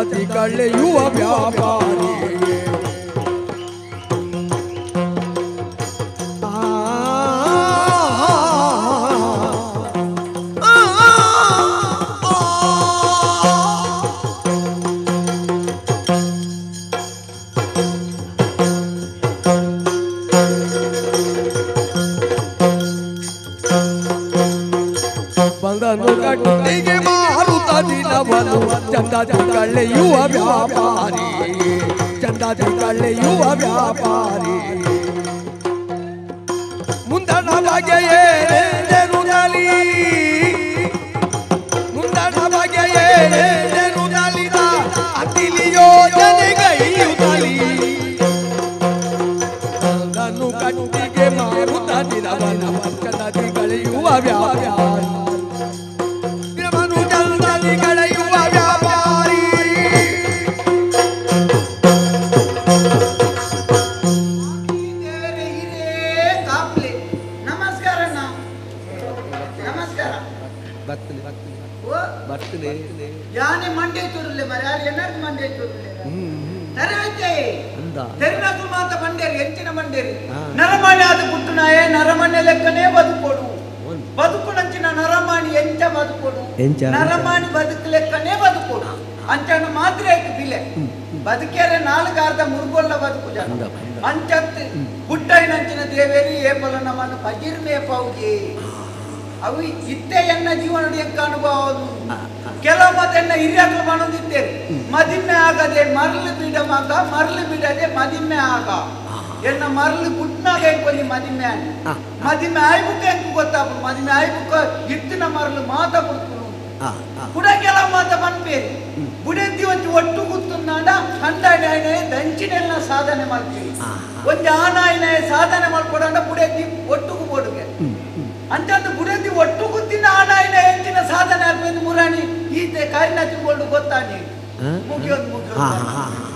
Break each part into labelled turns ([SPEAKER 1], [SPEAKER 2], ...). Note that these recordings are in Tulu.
[SPEAKER 1] ಚಂದದಿ ಕಳೆಯುವ ವ್ಯಾಪಾರಿ. ಬಂದನು ಕಟ್ಟಿಗೆ ಮಾರುತ ದಿನವನು ಚಂದದಿ ಕಳೆಯುವ ವ್ಯಾಪಾರಿ, ಚಂದದಿ ಕಳೆಯುವ ವ್ಯಾಪಾರಿ. ಮುಂದಣ ಬಗೆಯೇನೆನುದಲಿ, ಮುಂದಣ ಬಗೆಯೇನೆನುದಲಿದ ಅತಿಲಿ ಯೋಜನೆಗೈಯುತ್ತಲಿ. ಬಂದನು ಕಟ್ಟಿಗೆ ಮಾರುತ ದಿನವನು ಚಂದದಿ ಕಳೆಯುವ ವ್ಯಾಪಾರಿ, ಚಂದದಿ ಕಳೆಯುವ ವ್ಯಾಪಾರಿ.
[SPEAKER 2] ನಮಸ್ಕಾರ ನಮಸ್ಕಾರ. ಯಾನೆ ಮಂಡೆ ಚೂರುಲೆ ಮರ, ಯಾರು ಏನಾದ್ರು ಮಂಡೆ ಚೂರುಲೆ ತೆರಿನದು ಮಾತ ಮಂಡೇರಿ, ಎಂಚಿನ ಮಂಡೇರಿ. ನರಮಾಣಿ ಆದ ಪುಟ್ಟುನಾಯೇ ನರಮಣ್ಯ ಲೆಕ್ಕನೇ ಬದುಕೋಡು, ಬದುಕುನಂಚಿನ ನರಮಾಣಿ ಎಂಚ ಬದುಕೋಡು, ನರಮಾಣಿ ಬದುಕು ಲೆಕ್ಕನೇ ಬದುಕೋಡು. ಅಂಚನ ಮಾತ್ರ ಬಿಲೆ ಬದುಕೇರೆ ನಾಲ್ಕಾರ್ಧ ಮುರುಗೊಲ್ಲ ಬದುಕು ಜನ ಅಂಚತ್ ಪುಟ್ಟೈನಂಚಿನ ದೇವೇರಿ ಏಪಲ ನಮ್ಮನ್ನು ಪಜಿರ್ ಮೇಪೌಜಿ. ಅವು ಇತ್ತೆ ಎನ್ನ ಜೀವನ ಎಂಕ ಅನುಭವ. ಕೆಲವು ಮತ್ತೆನ್ನ ಹಿರಿಯಕ್ಲು ಮಾಡೋದಿತ್ತೇನೆ, ಮದಿಮೆ ಆಗದೆ ಮರಳು ಬಿಡ ಮಗ, ಮರಳು ಬಿಡದೆ ಮದಿಮೆ ಆಗ. ಎನ್ನ ಮರಳು ಪುಟ್ನಾಗ ಎಂಕೊಂಜಿ ಮದಿಮೆ ಆಗಿ, ಮದಿಮೆ ಆಯ್ಬುಕ್ಕ ಎಂಕು ಗೊತ್ತಾಪು, ಮದಿಮೆ ಆಯ್ಬುಕ್ಕ ಇತ್ತಿನ ಮರಳು ಮಾತ ಕೊಡ್ತು ಕುಡ. ಕೆಲವು ಮಾತ ಪನ್ಪೇರಿ ಬುಡೆದ್ದಿ ಒಂಜಿ ಒಟ್ಟು ಗುತ್ತುಂದಾಂಡ ಕಂಡಾಯನ ದಂಚಿನೆಲ್ಲ ಸಾಧನೆ ಮಾಡ್ತೀವಿ. ಒಂಜಿ ಆನಾಯನ ಸಾಧನೆ ಮಾಡ್ಕೊಡಂಡ ಬುಡೆದ್ದಿ ಒಟ್ಟುಗು ಬೋಡುಗೆ ಅಂಚಂದು ಬುಡೆದ್ದಿ ಒಟ್ಟು ಗುತ್ತಿನ ಆನಾಯನ ಎಂಚಿನ ಸಾಧನೆ ಆಗ್ಬೇಕು ಮುರಾಣಿ ಈತೆ ಕಾರಿನ ತಿಂಗಳು ಗೊತ್ತಾನಿ ಮುಗಿಯೋದು ಮುಗಿಯೋದು.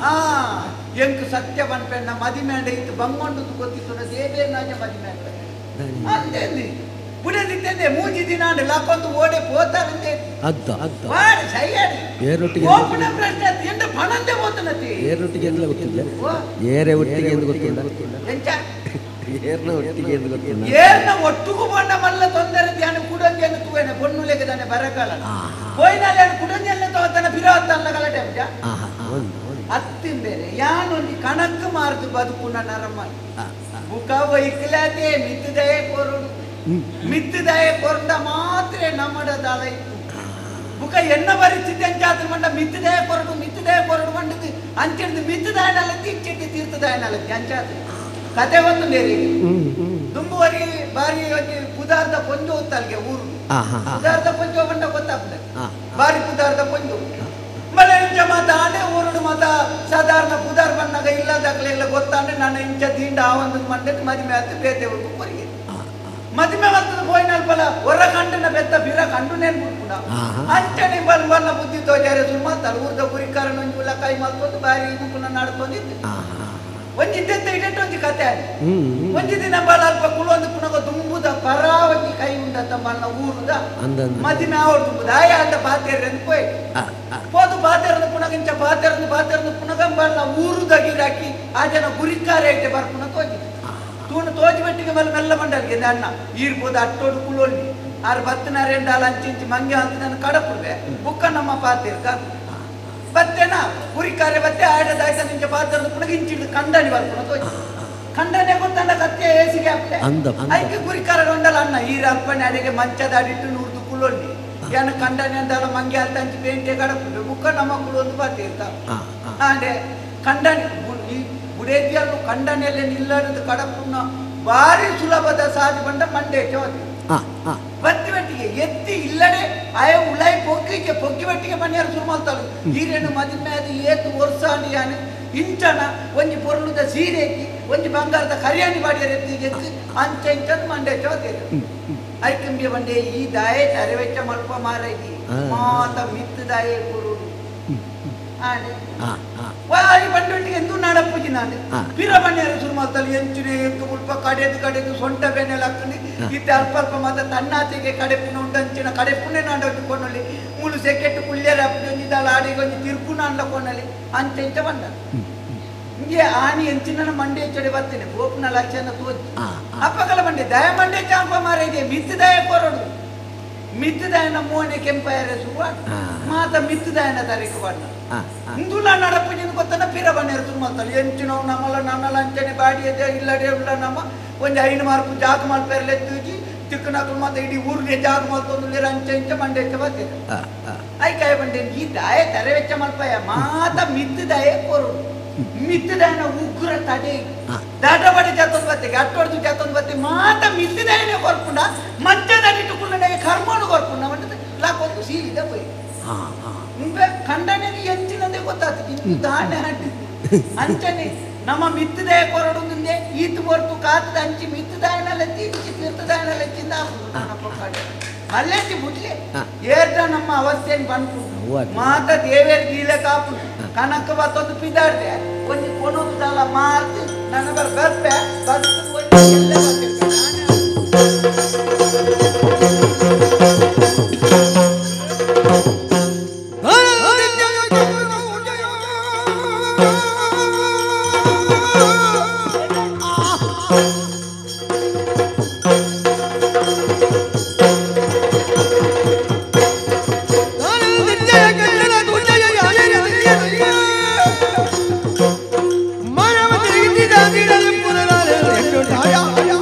[SPEAKER 2] ಆ ಎಂಕು ಸತ್ಯ ಪನ್ಪೆಣ್ಣ ಮದಿಮೇಂಡ ಇತ್ತು ಬಂಗೊಂಡು ಗೊತ್ತಿತ್ತು ದೇವೇನಾಜ ಮದಿಮೆ ಅಂದೆ ಬುಡೆದಿತ್ತಂದೆ ಮೂಜಿ ದಿನ ಅಂಡ ಲಾಕೊಂದು ಓಡೆ ಪೋತಾರಂದೆ ಪ್ರಶ್ನೆ ಎಂತ ಪಣಂದೆ ಪೋತನತಿ.
[SPEAKER 3] ಏರೊಟ್ಟಿಗೆ ಅಂತ ಗೊತ್ತಿಲ್ಲ, ಏರೆ ಒಟ್ಟಿಗೆ ಎಂದು ಗೊತ್ತಿಲ್ಲ, ಏರ್ನ ಒಟ್ಟಿಗೆ ಎಂದು ಗೊತ್ತಿಲ್ಲ.
[SPEAKER 2] ಏರ್ನ ಒಟ್ಟುಗು ಬಣ್ಣ ಮಲ್ಲ ತೊಂದರೆ ಧ್ಯಾನ ಕುಡಂಜನ್ನು ತೂವೇನೆ ಪೊಣ್ಣುಲೆಗೆ ತಾನೆ ಬರಕಾಲ ಪೋಯಿನಾಲೆ ಕುಡಂಜನ್ನು ತೋತನ ಬಿರಾವತ್ತಲ್ಲ ಗಲಾಟೆ ಅತ್ತಿನ ಬೇರೆ ಯಾನೊಂದು ಕಣಕ್ ಮಾರ್ದು ಬದುಕುನ ನರಮ ಬುಕ ವೈಕ್ಲಾತೆ ಮಿತ್ತದಯೇ ಕೊರಡು ಮಿತ್ತದಯೇ ಕೊರಂಡ ಮಾತ್ರ ನಮ್ಮಡ ಇತ್ತು ಬುಕ ಎನ್ನ ಪರಿಸ್ಥಿತಿ ಅಂಚಾತ್ರ ಮಂಡ ಮಿತ್ತದಯ ಕೊರಡು ಮಿತ್ತದಯ ಕೊರಡು ಮಂಡದು ಅಂಚಿಡ್ದು ಮಿತ್ತದಾಯನಲ್ಲತ್ತಿ ಇಚ್ಚಿಡ್ದು ತೀರ್ಥದಾಯನಲ್ಲತ್ತಿ ಅಂಚಾತ್ರ ಕತೆ ಒಂದು ನೇರಿ ದುಂಬುವರಿ ಬಾರಿ ಒಂಜಿ ಪುದಾರ್ದ ಪೊಂಜು ಹೊತ್ತಲ್ಗೆ ಊರು ಪುದಾರ್ದ ಪೊಂಜು ಬಂಡ ಗೊತ್ತಾಗ್ತದೆ ಬಾರಿ ಪುದಾರ್ದ ಪೊಂಜು ಮಳೆ ಇಂಚ ಮಾತ ಆನೆ ಊರುಡು ಮಾತ ಸಾಧಾರಣ ಪುದಾರ್ ಬಣ್ಣಾಗ ಇಲ್ಲದಾಗಲೆಲ್ಲ ಗೊತ್ತಾಂಡೆ ನಾನು ಇಂಚ ದಿಂಡ ಆ ಒಂದು ಮಂಡಕ್ಕೆ ಮದಿಮೆ ಆಯ್ತು ಬೇತೆ ಊರು ಕೊರಿಗೆ ಮದಿಮೆ ಬರ್ತದ ಪೋಯಿನಲ್ಪಲ ಹೊರ ಕಂಡನ ಬೆತ್ತ ಬಿರ ಕಂಡು ನೇನು ಬಿಟ್ಕುಂಡ ಅಂಚನೆ ಬಲ್ ಬಲ್ಲ ಬುದ್ಧಿ ತೋಜಾರೆ ಸುಮಾರು ಊರ್ದ ಗುರಿಕಾರನ ಒಂಜಿ ಉಲ್ಲ ಕೈ ಮಲ್ತೊಂದು ಬಾರಿ ಮುಕ್ಕುನ ನಡ್ಕೊಂಡಿತ್ತು. ಒಂಜಿ ಇದ್ದೆತ್ತ ಇಡೆಟ್ಟು ಒಂಜಿ ಕತೆ ಆಗಿ ಒಂಜಿ ದಿನ ಬಲ ಅಲ್ಪ ಕುಳೊಂದು ಪುನಗ ದುಂಬುದ ಪರ ಒಂಜಿ ಕೈ ಉಂಡತ್ತ ಮಲ್ಲ ಊರುದ ಮದಿಮೆ ಆವಡ್ ದುಂಬುದ ಆಯ ಅಂಡ ಪಾತೇರಂದು ಪೋಯ್ ಪೋದು ಪಾತೇರಂದು ಪುನಗ ಇಂಚ ಪಾತೇರಂದು ಪಾತೇರಂದು ಪುನಗಂಬಲ್ಲ ಊರುದ ಗಿರಾಕಿ ಆ ಜನ ಗುರಿಕಾರ ಇಟ್ಟೆ ಬರ್ಪುನ ತೋಜಿ ತೂನು ತೋಜಿ ಬೆಟ್ಟಿಗೆ ಮೇಲೆ ಮೆಲ್ಲ ಮಂಡಲ್ಗೆ ಅಣ್ಣ ಈರ್ಬೋದು ಅಟ್ಟೋಡು ಕುಳೊಳ್ಳಿ ಆರು ಬತ್ತಿನ ರೆಂಡಾಲ ಅಂಚಿಂಚಿ ಮಂಗೆ ಅಂತ ನಾನು ಕಡಪುಡ್ವೆ ಬುಕ್ಕ ನಮ್ಮ ಪಾತೇರ್ಕ ಬತ್ತೇನಾ ಗುರಿಕಾರೆ ಬತ್ತೆ ಆಡದಾಯ್ತ ನಿಂಚ ಪಾತ್ರದ ಪುನಗ ಇಂಚಿಡ್ದು ಕಂಡನಿ ಬರ್ಪುನ ತೋಜಿ ಕಂಡನೆ ಗೊತ್ತಂಡ ಕತ್ತೆ ಏಸಿಗೆ ಅಪ್ಲೆ ಐಕೆ ಗುರಿಕಾರ ಉಂಡಲ್ಲ ಅಣ್ಣ ಈರ ಅರ್ಪಣೆ ಅಡಿಗೆ ಮಂಚದ ಅಡಿಟ್ಟು ನೂರ್ದು ಕುಳೊಳ್ಳಿ ಏನ ಕಂಡನೆ ಅಂದಾಲ ಮಂಗೆ ಅಂತ ಅಂಚಿ ಪೇಂಟೆ ಕಡಪುಡ್ವೆ ಬುಕ್ಕ ನಮ್ಮ ಕುಳೊಂದು ಬಾತಿರ್ತ ಆಂಡೆ ಕಂಡನಿ ಈ ಬುಡೇದಿಯನ್ನು ಕಂಡನೆಯಲ್ಲೇ ನಿಲ್ಲದು ಕಡಪುನ ಭಾರಿ ಸುಲಭದ ಸಾಧಿ ಬಂಡ ಮಂಡೆ ಚೋತಿ ಬತ್ತಿ ಬಟ್ಟಿಗೆ ಎತ್ತಿ ಇಲ್ಲಡೆ ಆಯ ಉಲಾಯಿ ಪೊಗ್ಗಿಗೆ ಪೊಗ್ಗಿ ಬಟ್ಟಿಗೆ ಮನೆಯವರು ಶುರು ಮಾಡ್ತಾಳು ಈರೇನು ಮದಿಮೆ ಅದು ಏತು ವರ್ಷಾಂಡಿ ಯಾನು ಇಂಚನ ಒಂಜಿ ಪೊರ್ಲುದ ಸೀರೆ ಎತ್ತಿ ಒಂಜಿ ಬಂಗಾರದ ಕರಿಯಾಣಿ ಬಾಡಿಯರ್ ಎತ್ತಿ ಎತ್ತಿ ಅಂಚ ಇಂಚದ ಮಂಡೆ ಚೋತಿ ಐಕಂಬಿಯ ಬಂಡೆ ಈ ದಾಯೆ ತರವೆಚ್ಚ ಮಲ್ಪ ಮಾರೈತಿ ಮಾತ ಮಿತ್ತು ದಾಯೆ ಕೊರುಡು ಆನೆ ವಾರಿ ಬಂಡೊಟ್ಟಿಗೆ ಎಂದು ನಾಡಪ್ಪುಜಿ ನಾನು ಪಿರ ಬಣ್ಣಿಯರು ಶುರು ಮಾಡ್ತಾಳೆ ಎಂಚಿನ ಎಂಕು ಮುಲ್ಪ ಕಡೆದು ಕಡೆದು ಸೊಂಟ ಬೆನ್ನೆಲ್ಲ ಹಾಕೊಂಡು ಇತ್ತೆ ಅಲ್ಪ ಅಲ್ಪ ಮಾತ ತನ್ನಾತಿಗೆ ಕಡೆಪುನ ಉಂಟ ದಂಚಿನ ಕಡೆ ಪುಣ್ಯ ನಾಡ ಕೊನಲಿ ಮೂಲು ಸೆಕೆಟ್ ಕುಳ್ಳ್ಯರ ಒಂಜಿ ದಾಲ ಆಡಿಗೆ ಒಂಜಿ ತಿರ್ಪು ನಾಂಡ ಕೊನಲಿ ಅಂಚ ಇಂಚ ಬಂದ ಹಿಂಗೆ ಆನಿ ಎಂಚಿನ ಮಂಡೆ ಚೊಡೆ ಬರ್ತೇನೆ ಗೋಪುನ ಲಕ್ಷಣ ತೋಜಿ ಅಪ್ಪಕಲ ಮಂಡೆ ದಯ ಮಂಡೆ ಚಾಂಪ ಮಾರ ಇದೆ ಮಿತ್ತು ದಯ ಕೊರಡು ಮಿತ್ತು ದಯನ ಮೋನೆ ಕೆಂಪಾಯರ ಸುವ ಮಾತ ಮಿತ್ತು ದಯನ ತರೀಕು ಬಣ್ಣ ಇಂದುಲ ನಡಪುಜಿನ ಗೊತ್ತನ ಪಿರ ಬಣ್ಣ ಸುಮ್ಮತ್ತಲ್ಲ ಎಂಚಿನವು ನಮ್ಮಲ ನನ್ನಲ ಅಂಚನೆ ಬಾಡಿ ಇಲ್ಲಡೆ ಇಲ್ಲ ನಮ್ಮ ಒಂದು ಐನು ಮಾರ್ಕು ಜಾಗ ಮಲ್ಪೆರ್ಲೆ ತೂಜಿ ತಿಕ್ಕನಕಲು ಮಾತ ಇಡೀ ಊರಿಗೆ ಜಾಗ ಮಲ್ತೊಂದು ಅಂಚೆ ಇಂಚ ಮಂಡೆ ಹೆಚ್ಚ ಬರ್ತೀರ ಐಕಾಯ ಬಂಡೆ ಈ ದಾಯ ತರೆ ವೆಚ್ಚ ಮಲ್ಪಾಯ ಮಾತ ಮಿತ್ತು ದಯ ಕೊರಡು ಮಿತ್ತದಾಯನ ಉಗ್ರ ತಡೆ ದಾಟಬಡಿ ಜಾತೊಂದು ಬತ್ತೆ ಅಟ್ಟೊಡ್ದು ಜಾತೊಂದು ಬತ್ತೆ ಮಾತ ಮಿತ್ತದಾಯನೆ ಕೊರ್ಪುಂಡ ಮಂಚದಡಿಟ್ಟುಕೊಂಡ ಕರ್ಮನು ಕೊರ್ಪುಂಡ ಮಂಟದ ಲಾಕೊಂದು ಸೀದ ಪೋಯಿ ಇಂಬೆ ಖಂಡನೆ ಎಂಚಿನಂದೇ ಗೊತ್ತಾಗ್ತದೆ ಇಂದು ದಾನೆ ಹಟ್ಟಿ ಅಂಚನೆ ನಮ್ಮ ಮಿತ್ತದಾಯ ಕೊರಡುಂದೆ ಈತು ಹೊರ್ತು ಕಾತದ ಅಂಚಿ ಮಿತ್ತದಾಯನಲ್ಲ ಇಂಚಿ ಮಿತ್ತದಾಯನಲ್ಲ ಚಿಂದ ಮಲ್ಲೆಂಚಿ ಬುಡ್ಲೆ ಏರ್ದ ನಮ್ಮ ಅವಸ್ಥೆಯನ್ನು ಬಂತು ಮಾತ ದೇವೇರ್ ಗೀಲೆ ಕಾಪು ಕನಕ ಬತ್ತೊಂದು ಪಿದಾಡ್ದೆ ಒಂಜಿ ಕೊನೊಂದು ದಾಲ ಮಾರ್ತು ನನ್ನ ಬರ್ ಬರ್ಪೆ ಬಂದು ಎಲ್ಲ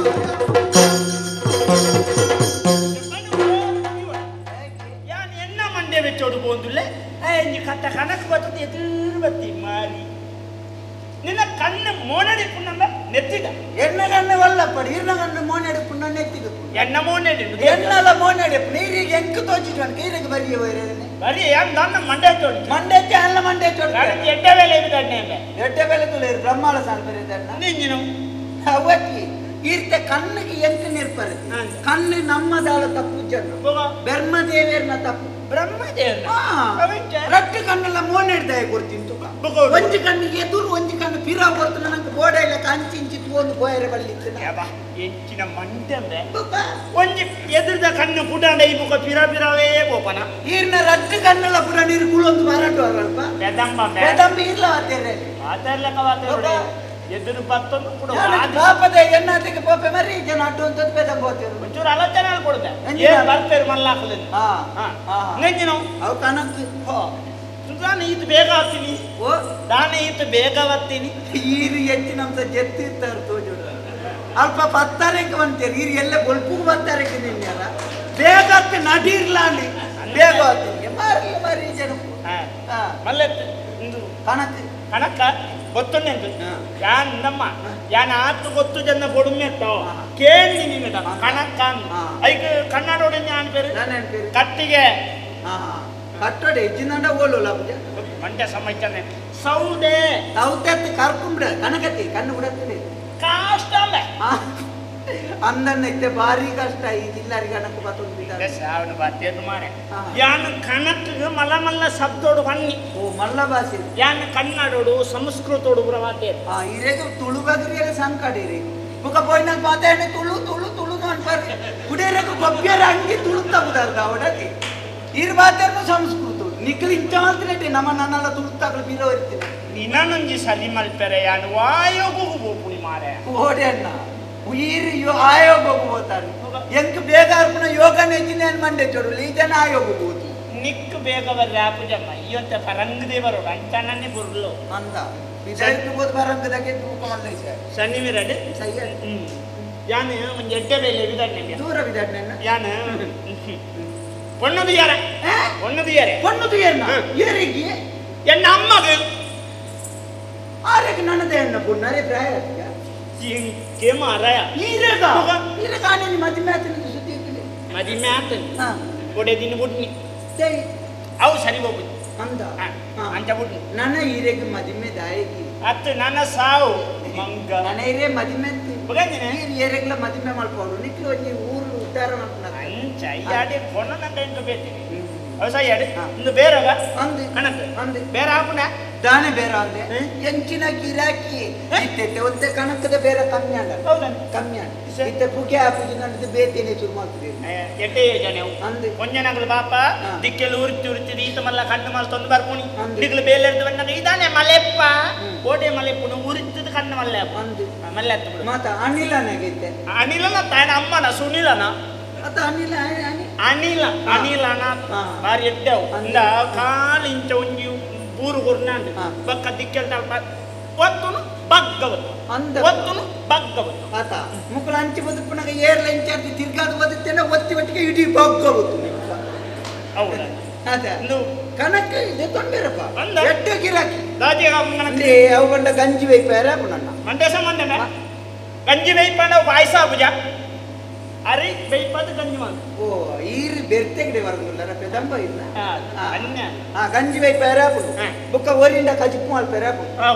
[SPEAKER 2] ಕಣ್ಣಿಗೆ ಎಂತ ನಿರ್ಪರ ಕಣ್ಣು ನಮ್ಮದಾಳ ತಪ್ಪು ಜನ ಬ್ರಹ್ಮದೇವೇರ್ನ ತಪ್ಪು
[SPEAKER 4] ಬ್ರಹ್ಮದೇವ
[SPEAKER 2] ರಟ್ಟು ಕಣ್ಣೆಲ್ಲ ಮೋನೆಡ್ದಾಯ ಕೊಡ್ತೀನಿ ಒಂಜಿ ಕಣ್ಣಿಗೆ ಎದುರು ಒಂಜಿ ಕಣ್ಣು ಪಿರ ಕೊಡ್ತು ನನಗೆ ಬೋಡ ಇಲ್ಲ ಕಂಚಿ ಇಂಚಿ ಒಂದು ಬೋಯರೆ ಬಲ್ಲಿತ್ತು
[SPEAKER 4] ಎಂಚಿನ ಮಂಡೆ ಅಂದ್ರೆ ಒಂಜಿ ಎದುರ್ದ ಕಣ್ಣು ಪುಟಾಂಡ ಈ ಮುಖ ಪಿರ ಪಿರವೇ ಬೋಪನ
[SPEAKER 2] ಈರ್ನ ರಟ್ಟು ಕಣ್ಣೆಲ್ಲ ಪುರ ನೀರು ಕುಳೊಂದು ಬರಟು ಅಲ್ಪ
[SPEAKER 4] ಬೆದಂಬ
[SPEAKER 2] ಬೆದಂಬ ಇರ್ಲ ವಾತೇರೆ
[SPEAKER 4] ವಾತೇರ್ಲಕ ವಾತೇರೆ ಎದುರು ಬತ್ತೊಂದು ಕೂಡ
[SPEAKER 2] ಪಾಪದ ಎನ್ನಾತಿಗೆ ಪೋಪೆ ಮರಿ ಜನ ಅಡ್ಡು ಅಂತ ಬೆದಂಬ ಹೋಗ್ತೇವೆ
[SPEAKER 4] ಒಂಚೂರು ಆಲೋಚನೆ ಕೊಡುತ್ತೆ ಏನ್ ಬರ್ತೇವೆ ಮಲ್ಲಾಕಲಿ ನೆಂಜಿನ
[SPEAKER 2] ಅವು ಕಣಕ್
[SPEAKER 4] ನಾನು ಈತ ಬೇಗ ಆಗ್ತೀನಿ
[SPEAKER 2] ಓ
[SPEAKER 4] ನಾನು ಈತ ಬೇಗ ಬರ್ತೀನಿ
[SPEAKER 2] ಈರು ಹೆಚ್ಚಿನಂಶ ಜೆತ್ತಿರ್ತಾರೆ ತೋಜು ಅಲ್ಪ ಪತ್ತಾರಕ್ಕೆ ಬಂತೀರಿ ಈರು ಎಲ್ಲ ಬೊಲ್ಪುಗೆ ಬರ್ತಾರಕ್ಕೆ ನಿನ್ನೆಲ್ಲ ಬೇಗ ಆಗ್ತೀನಿ ನಡೀರ್ಲ ಅಲ್ಲಿ ಬೇಗ ಆಗ್ತೀನಿ ಮಾರಿ ಮಾರಿ ಜನ
[SPEAKER 4] ಮಲ್ಲೆ
[SPEAKER 2] ಕಣಕ್
[SPEAKER 4] ಕಣಕ್ಕ ಗೊತ್ತುಂಟು ಯಾನ್ ನಮ್ಮ ಯಾನ್ ಆತು ಗೊತ್ತು ಜನ ಕೊಡುಮೆತ್ತೋ ಕೇಳಿ ನಿನ್ನ ಕಣಕ್ಕ ಐಕ್ ಕನ್ನಡೋಡೆ ഞാൻ പേര് ಕಟ್ಟಿಗೆ
[SPEAKER 2] ಕಟ್ಟೋಡೆ ಇಜ್ಜಿನಂಡ ಓಲೋಲ
[SPEAKER 4] ಮಂಡ್ಯ ಸಮಯ್ತಾನೆ ಸೌದೆ
[SPEAKER 2] ಸೌದೆ ಕರ್ಕೊಂಬಿಡ ಕನಕತಿ ಕಣ್ಣು ಬಿಡತ್ತದೆ
[SPEAKER 4] ಕಷ್ಟ ಅಲ್ಲ
[SPEAKER 2] ಅಂದನ್ನೈತೆ ಭಾರಿ ಕಷ್ಟ ಈ ಜಿಲ್ಲಾರಿ ಕಣಕ್ ಬತ್ತೊಂದು
[SPEAKER 4] ಅವನು ಬತ್ತೇನು ಮಾರೆ ಯಾನ್ ಕಣಕ್ ಮಲ್ಲ ಮಲ್ಲ ಶಬ್ದೋಡು ಬನ್ನಿ
[SPEAKER 2] ಓ ಮಲ್ಲ ಭಾಷೆ
[SPEAKER 4] ಯಾನ್ ಕನ್ನಡೋಡು ಸಂಸ್ಕೃತೋಡು ಬರವಾತೆ
[SPEAKER 2] ಇರೇಗ ತುಳು ಬಗ್ರಿಯಲ್ಲ ಸಂಕಡಿರಿ ಮುಖ ಪೋಯ್ನಾಗ ಮಾತಾಡಿ ತುಳು ತುಳು ತುಳು ಅನ್ಪಾರಿ ಕುಡಿಯರಕ ಗೊಬ್ಬಿಯರ ಅಂಗಿ ತುಳುತ್ತ ಬುದಾರ್ದ ಅವಡತಿ ಇರ್ ಮಾತಾಡ್ನು ಸಂಸ್ಕೃತ ನಿಕ್ಕಲು ಇಂಚ ಮಾತ್ರ ನಮ್ಮ ನನ್ನೆಲ್ಲ ತುಳುತ್ತಾಗಲು ಬೀರೋ ಇರ್ತೀನಿ
[SPEAKER 4] ನಿನ್ನೊಂಜಿ ಸಲಿ ಮಲ್ಪೆರೆ ಯಾನ್ ವಾಯೋಗು ಪೋಪುಣಿ ಮಾರೆ
[SPEAKER 2] ಓಡೆ ಅಣ್ಣ ಉಯಿರು ಆಯೋಗ ಹೋಗ್ತಾನೆ ಎಂಕ್ ಬೇಗ ಅರ್ಪಣ ಯೋಗ ನೆಚ್ಚಿನ ಮಂಡೆ ಚೊಡು ಈ ಜನ ಆಯೋಗ ಹೋಗ್ಬೋದು
[SPEAKER 4] ನಿಕ್ ಬೇಗ ಬರ್ರೆ ಆಪುಜಮ್ಮ ಇವಂತ ಪರಂಗದೇವರು ಅಂಚನನ್ನೇ ಬುರ್ಲು
[SPEAKER 2] ಅಂದ ವಿಜಯಕ್ಕೆ ಪರಂಗದಾಗೆ ತೂಕ ಮಲ್ಲ
[SPEAKER 4] ಶನಿವಿರಡು
[SPEAKER 2] ಸಯ್ಯ
[SPEAKER 4] ಯಾನ್ ಒಂಜಿ ಎಡ್ಡೆ ಬೇಲೆ ವಿದಡ್ನೆ
[SPEAKER 2] ದೂರ ವಿದಡ್ನೆ
[SPEAKER 4] ಯಾನ್ பொண்ணது யார பொண்ணது யாரே
[SPEAKER 2] பொண்ணது யாருனா ஏರಿಗೆ
[SPEAKER 4] ಎನ್ನ ಅಮ್ಮಗ
[SPEAKER 2] ಆರೆಗೆ ನನ್ನದೇ ಅಣ್ಣ ಪೊಣ್ಣಾರೆ ಪ್ರಾಯ
[SPEAKER 4] ಇಂಕೆ ಮಾರಾಯ
[SPEAKER 2] ಈರೆಗ ಈರೆಗ ಆನೆ ಮದಿಮೆ ಆತನ ಸುದ್ದಿ ಇತ್ತಿಲ್ಲ
[SPEAKER 4] ಮದಿಮೆ ಆತನ ಒಡೆ ದಿನ ಬುಡ್ನಿ
[SPEAKER 2] ಸರಿ
[SPEAKER 4] ಅವು ಸರಿ ಹೋಗುದು
[SPEAKER 2] ಅಂದ
[SPEAKER 4] ಅಂಚ ಬುಡ್ನಿ
[SPEAKER 2] ನನ್ನ ಈರೆಗೆ ಮದಿಮೆ ದಾಯಕಿ
[SPEAKER 4] ಅತ್ತು ನನ್ನ ಸಾವು ಮಂಗ
[SPEAKER 2] ನನ್ನ ಈರೆ ಮದಿಮೆ
[SPEAKER 4] ಬಗಂಜಿನ
[SPEAKER 2] ಏರೆಗ್ಲ ಮದಿಮೆ ಮಲ್ಪೋಡು ನಿಕ್ಲು ಒಂಜಿ ಊರು ಉದ್ಧಾರ ಮಲ್ಪುನ
[SPEAKER 4] ಅಂಚ ಇಯಾಡೆ ಕೊನನ ಕಂಡು ಬೇತೀನಿ ವ್ಯವಸಾಯ ಇಂದು ಬೇರೆ ಕಣಕ್ ಬೇರೆ ಹಾಪುನ
[SPEAKER 2] ದಾನೆ ಬೇರೆ ಅಂದೆ ಎಂಚಿನ ಗಿರಾಕಿ ಇತ್ತೆ ಒಂತೆ ಕಣಕದ ಬೇರೆ ಕಮ್ಮಿ ಅಂಡ ಕಮ್ಮಿ ಅಂಡ ಇತ್ತೆ ಪುಗೆ ಹಾಪುಜಿ ನಂದು ಬೇತೇನೆ ಶುರು ಮಾಡ್ತಿದೆ
[SPEAKER 4] ಎಟ್ಟೆ ಜನ
[SPEAKER 2] ಅಂದೆ
[SPEAKER 4] ಒಂಜನಗಳು ಪಾಪ ದಿಕ್ಕೆಲ್ಲ ಉರಿತಿ ಉರಿತಿ ಈತ ಮಲ್ಲ ಕಣ್ಣು ಮಲ್ತೊಂದು ಬರ್ಪುಣಿ ದಿಕ್ಲು ಬೇಲೆ ಎಡ್ದು ಬಂದಾಗ ಇದಾನೆ ಮಲೆಪ್ಪ ಕೋಟೆ ಮಲೆಪ್ಪುನು ಉರಿತದ ಕಣ್ಣು ಮಲ್ಲೆ
[SPEAKER 2] ಅಂದು
[SPEAKER 4] ಮಲ್ಲೆ ಹತ್ತು ಬಿಡು
[SPEAKER 2] ಮಾತ ಅನಿಲನಾಗೈತೆ
[SPEAKER 4] ಅನಿಲನ ತಾಯನ ಅಮ್ಮನ ಸುನಿಲನ
[SPEAKER 2] ಅತ್ತ ಅನಿಲ
[SPEAKER 4] ಅನಿಲ ಅನಿಲನ ಬಾರಿ ಎಡ್ಡೆವು ಅಂದ ಕಾಲು ಇಂಚ ಒಂಜಿ ಬೂರು ಕೊರ್ನಾಂಡ್ ಬಕ್ಕ ದಿಕ್ಕೆಲ್ ತಲ್ಪ ಒತ್ತುನು ಬಗ್ಗವತ್ತು
[SPEAKER 2] ಅಂದ
[SPEAKER 4] ಒತ್ತುನು ಬಗ್ಗವತ್ತು
[SPEAKER 2] ಆತ ಮುಕ್ಕಳ ಅಂಚಿ ಬದುಕುನಾಗ ಏರ್ಲ ಇಂಚಾರ್ಜಿ ತಿರ್ಗಾದ ಬದುಕ್ತೇನೆ ಒತ್ತಿ ಒಟ್ಟಿಗೆ ಇಡೀ ಬಗ್ಗವತ್ತು
[SPEAKER 4] ಹೌದಾ
[SPEAKER 2] ಅದ ಕಣಕ್ಕೆ ಇದೆ ತೊಂದರೆಪ್ಪ ಎಡ್ಡೆ ಗಿರಾಕಿ
[SPEAKER 4] ದಾಜೆ
[SPEAKER 2] ಅವು ಬಂಡ ಗಂಜಿ ವೈಪಾರ ನನ್ನ
[SPEAKER 4] ಮಂಡೇಶ ಮಂಡನೆ ಗಂಜಿ ವೈಪಾಂಡ ಪಾಯಸ ಪೂಜಾ ಅರಿ ಬೇಯ್ಪಾದ ಗಂಜಿ ಮಾಡು
[SPEAKER 2] ಓ ಈರು ಬೆರ್ತೆಗಡೆ ಬರಂಗುಲ್ಲರ ಪೆದಂಬ ಇಲ್ಲ
[SPEAKER 4] ಅನ್ಯ
[SPEAKER 2] ಆ ಗಂಜಿ ವೈಪಾರ ಬುಕ್ಕ ಒರಿಂಡ ಕಜಿಪ್ಪು ಮಲ್ಪೆರ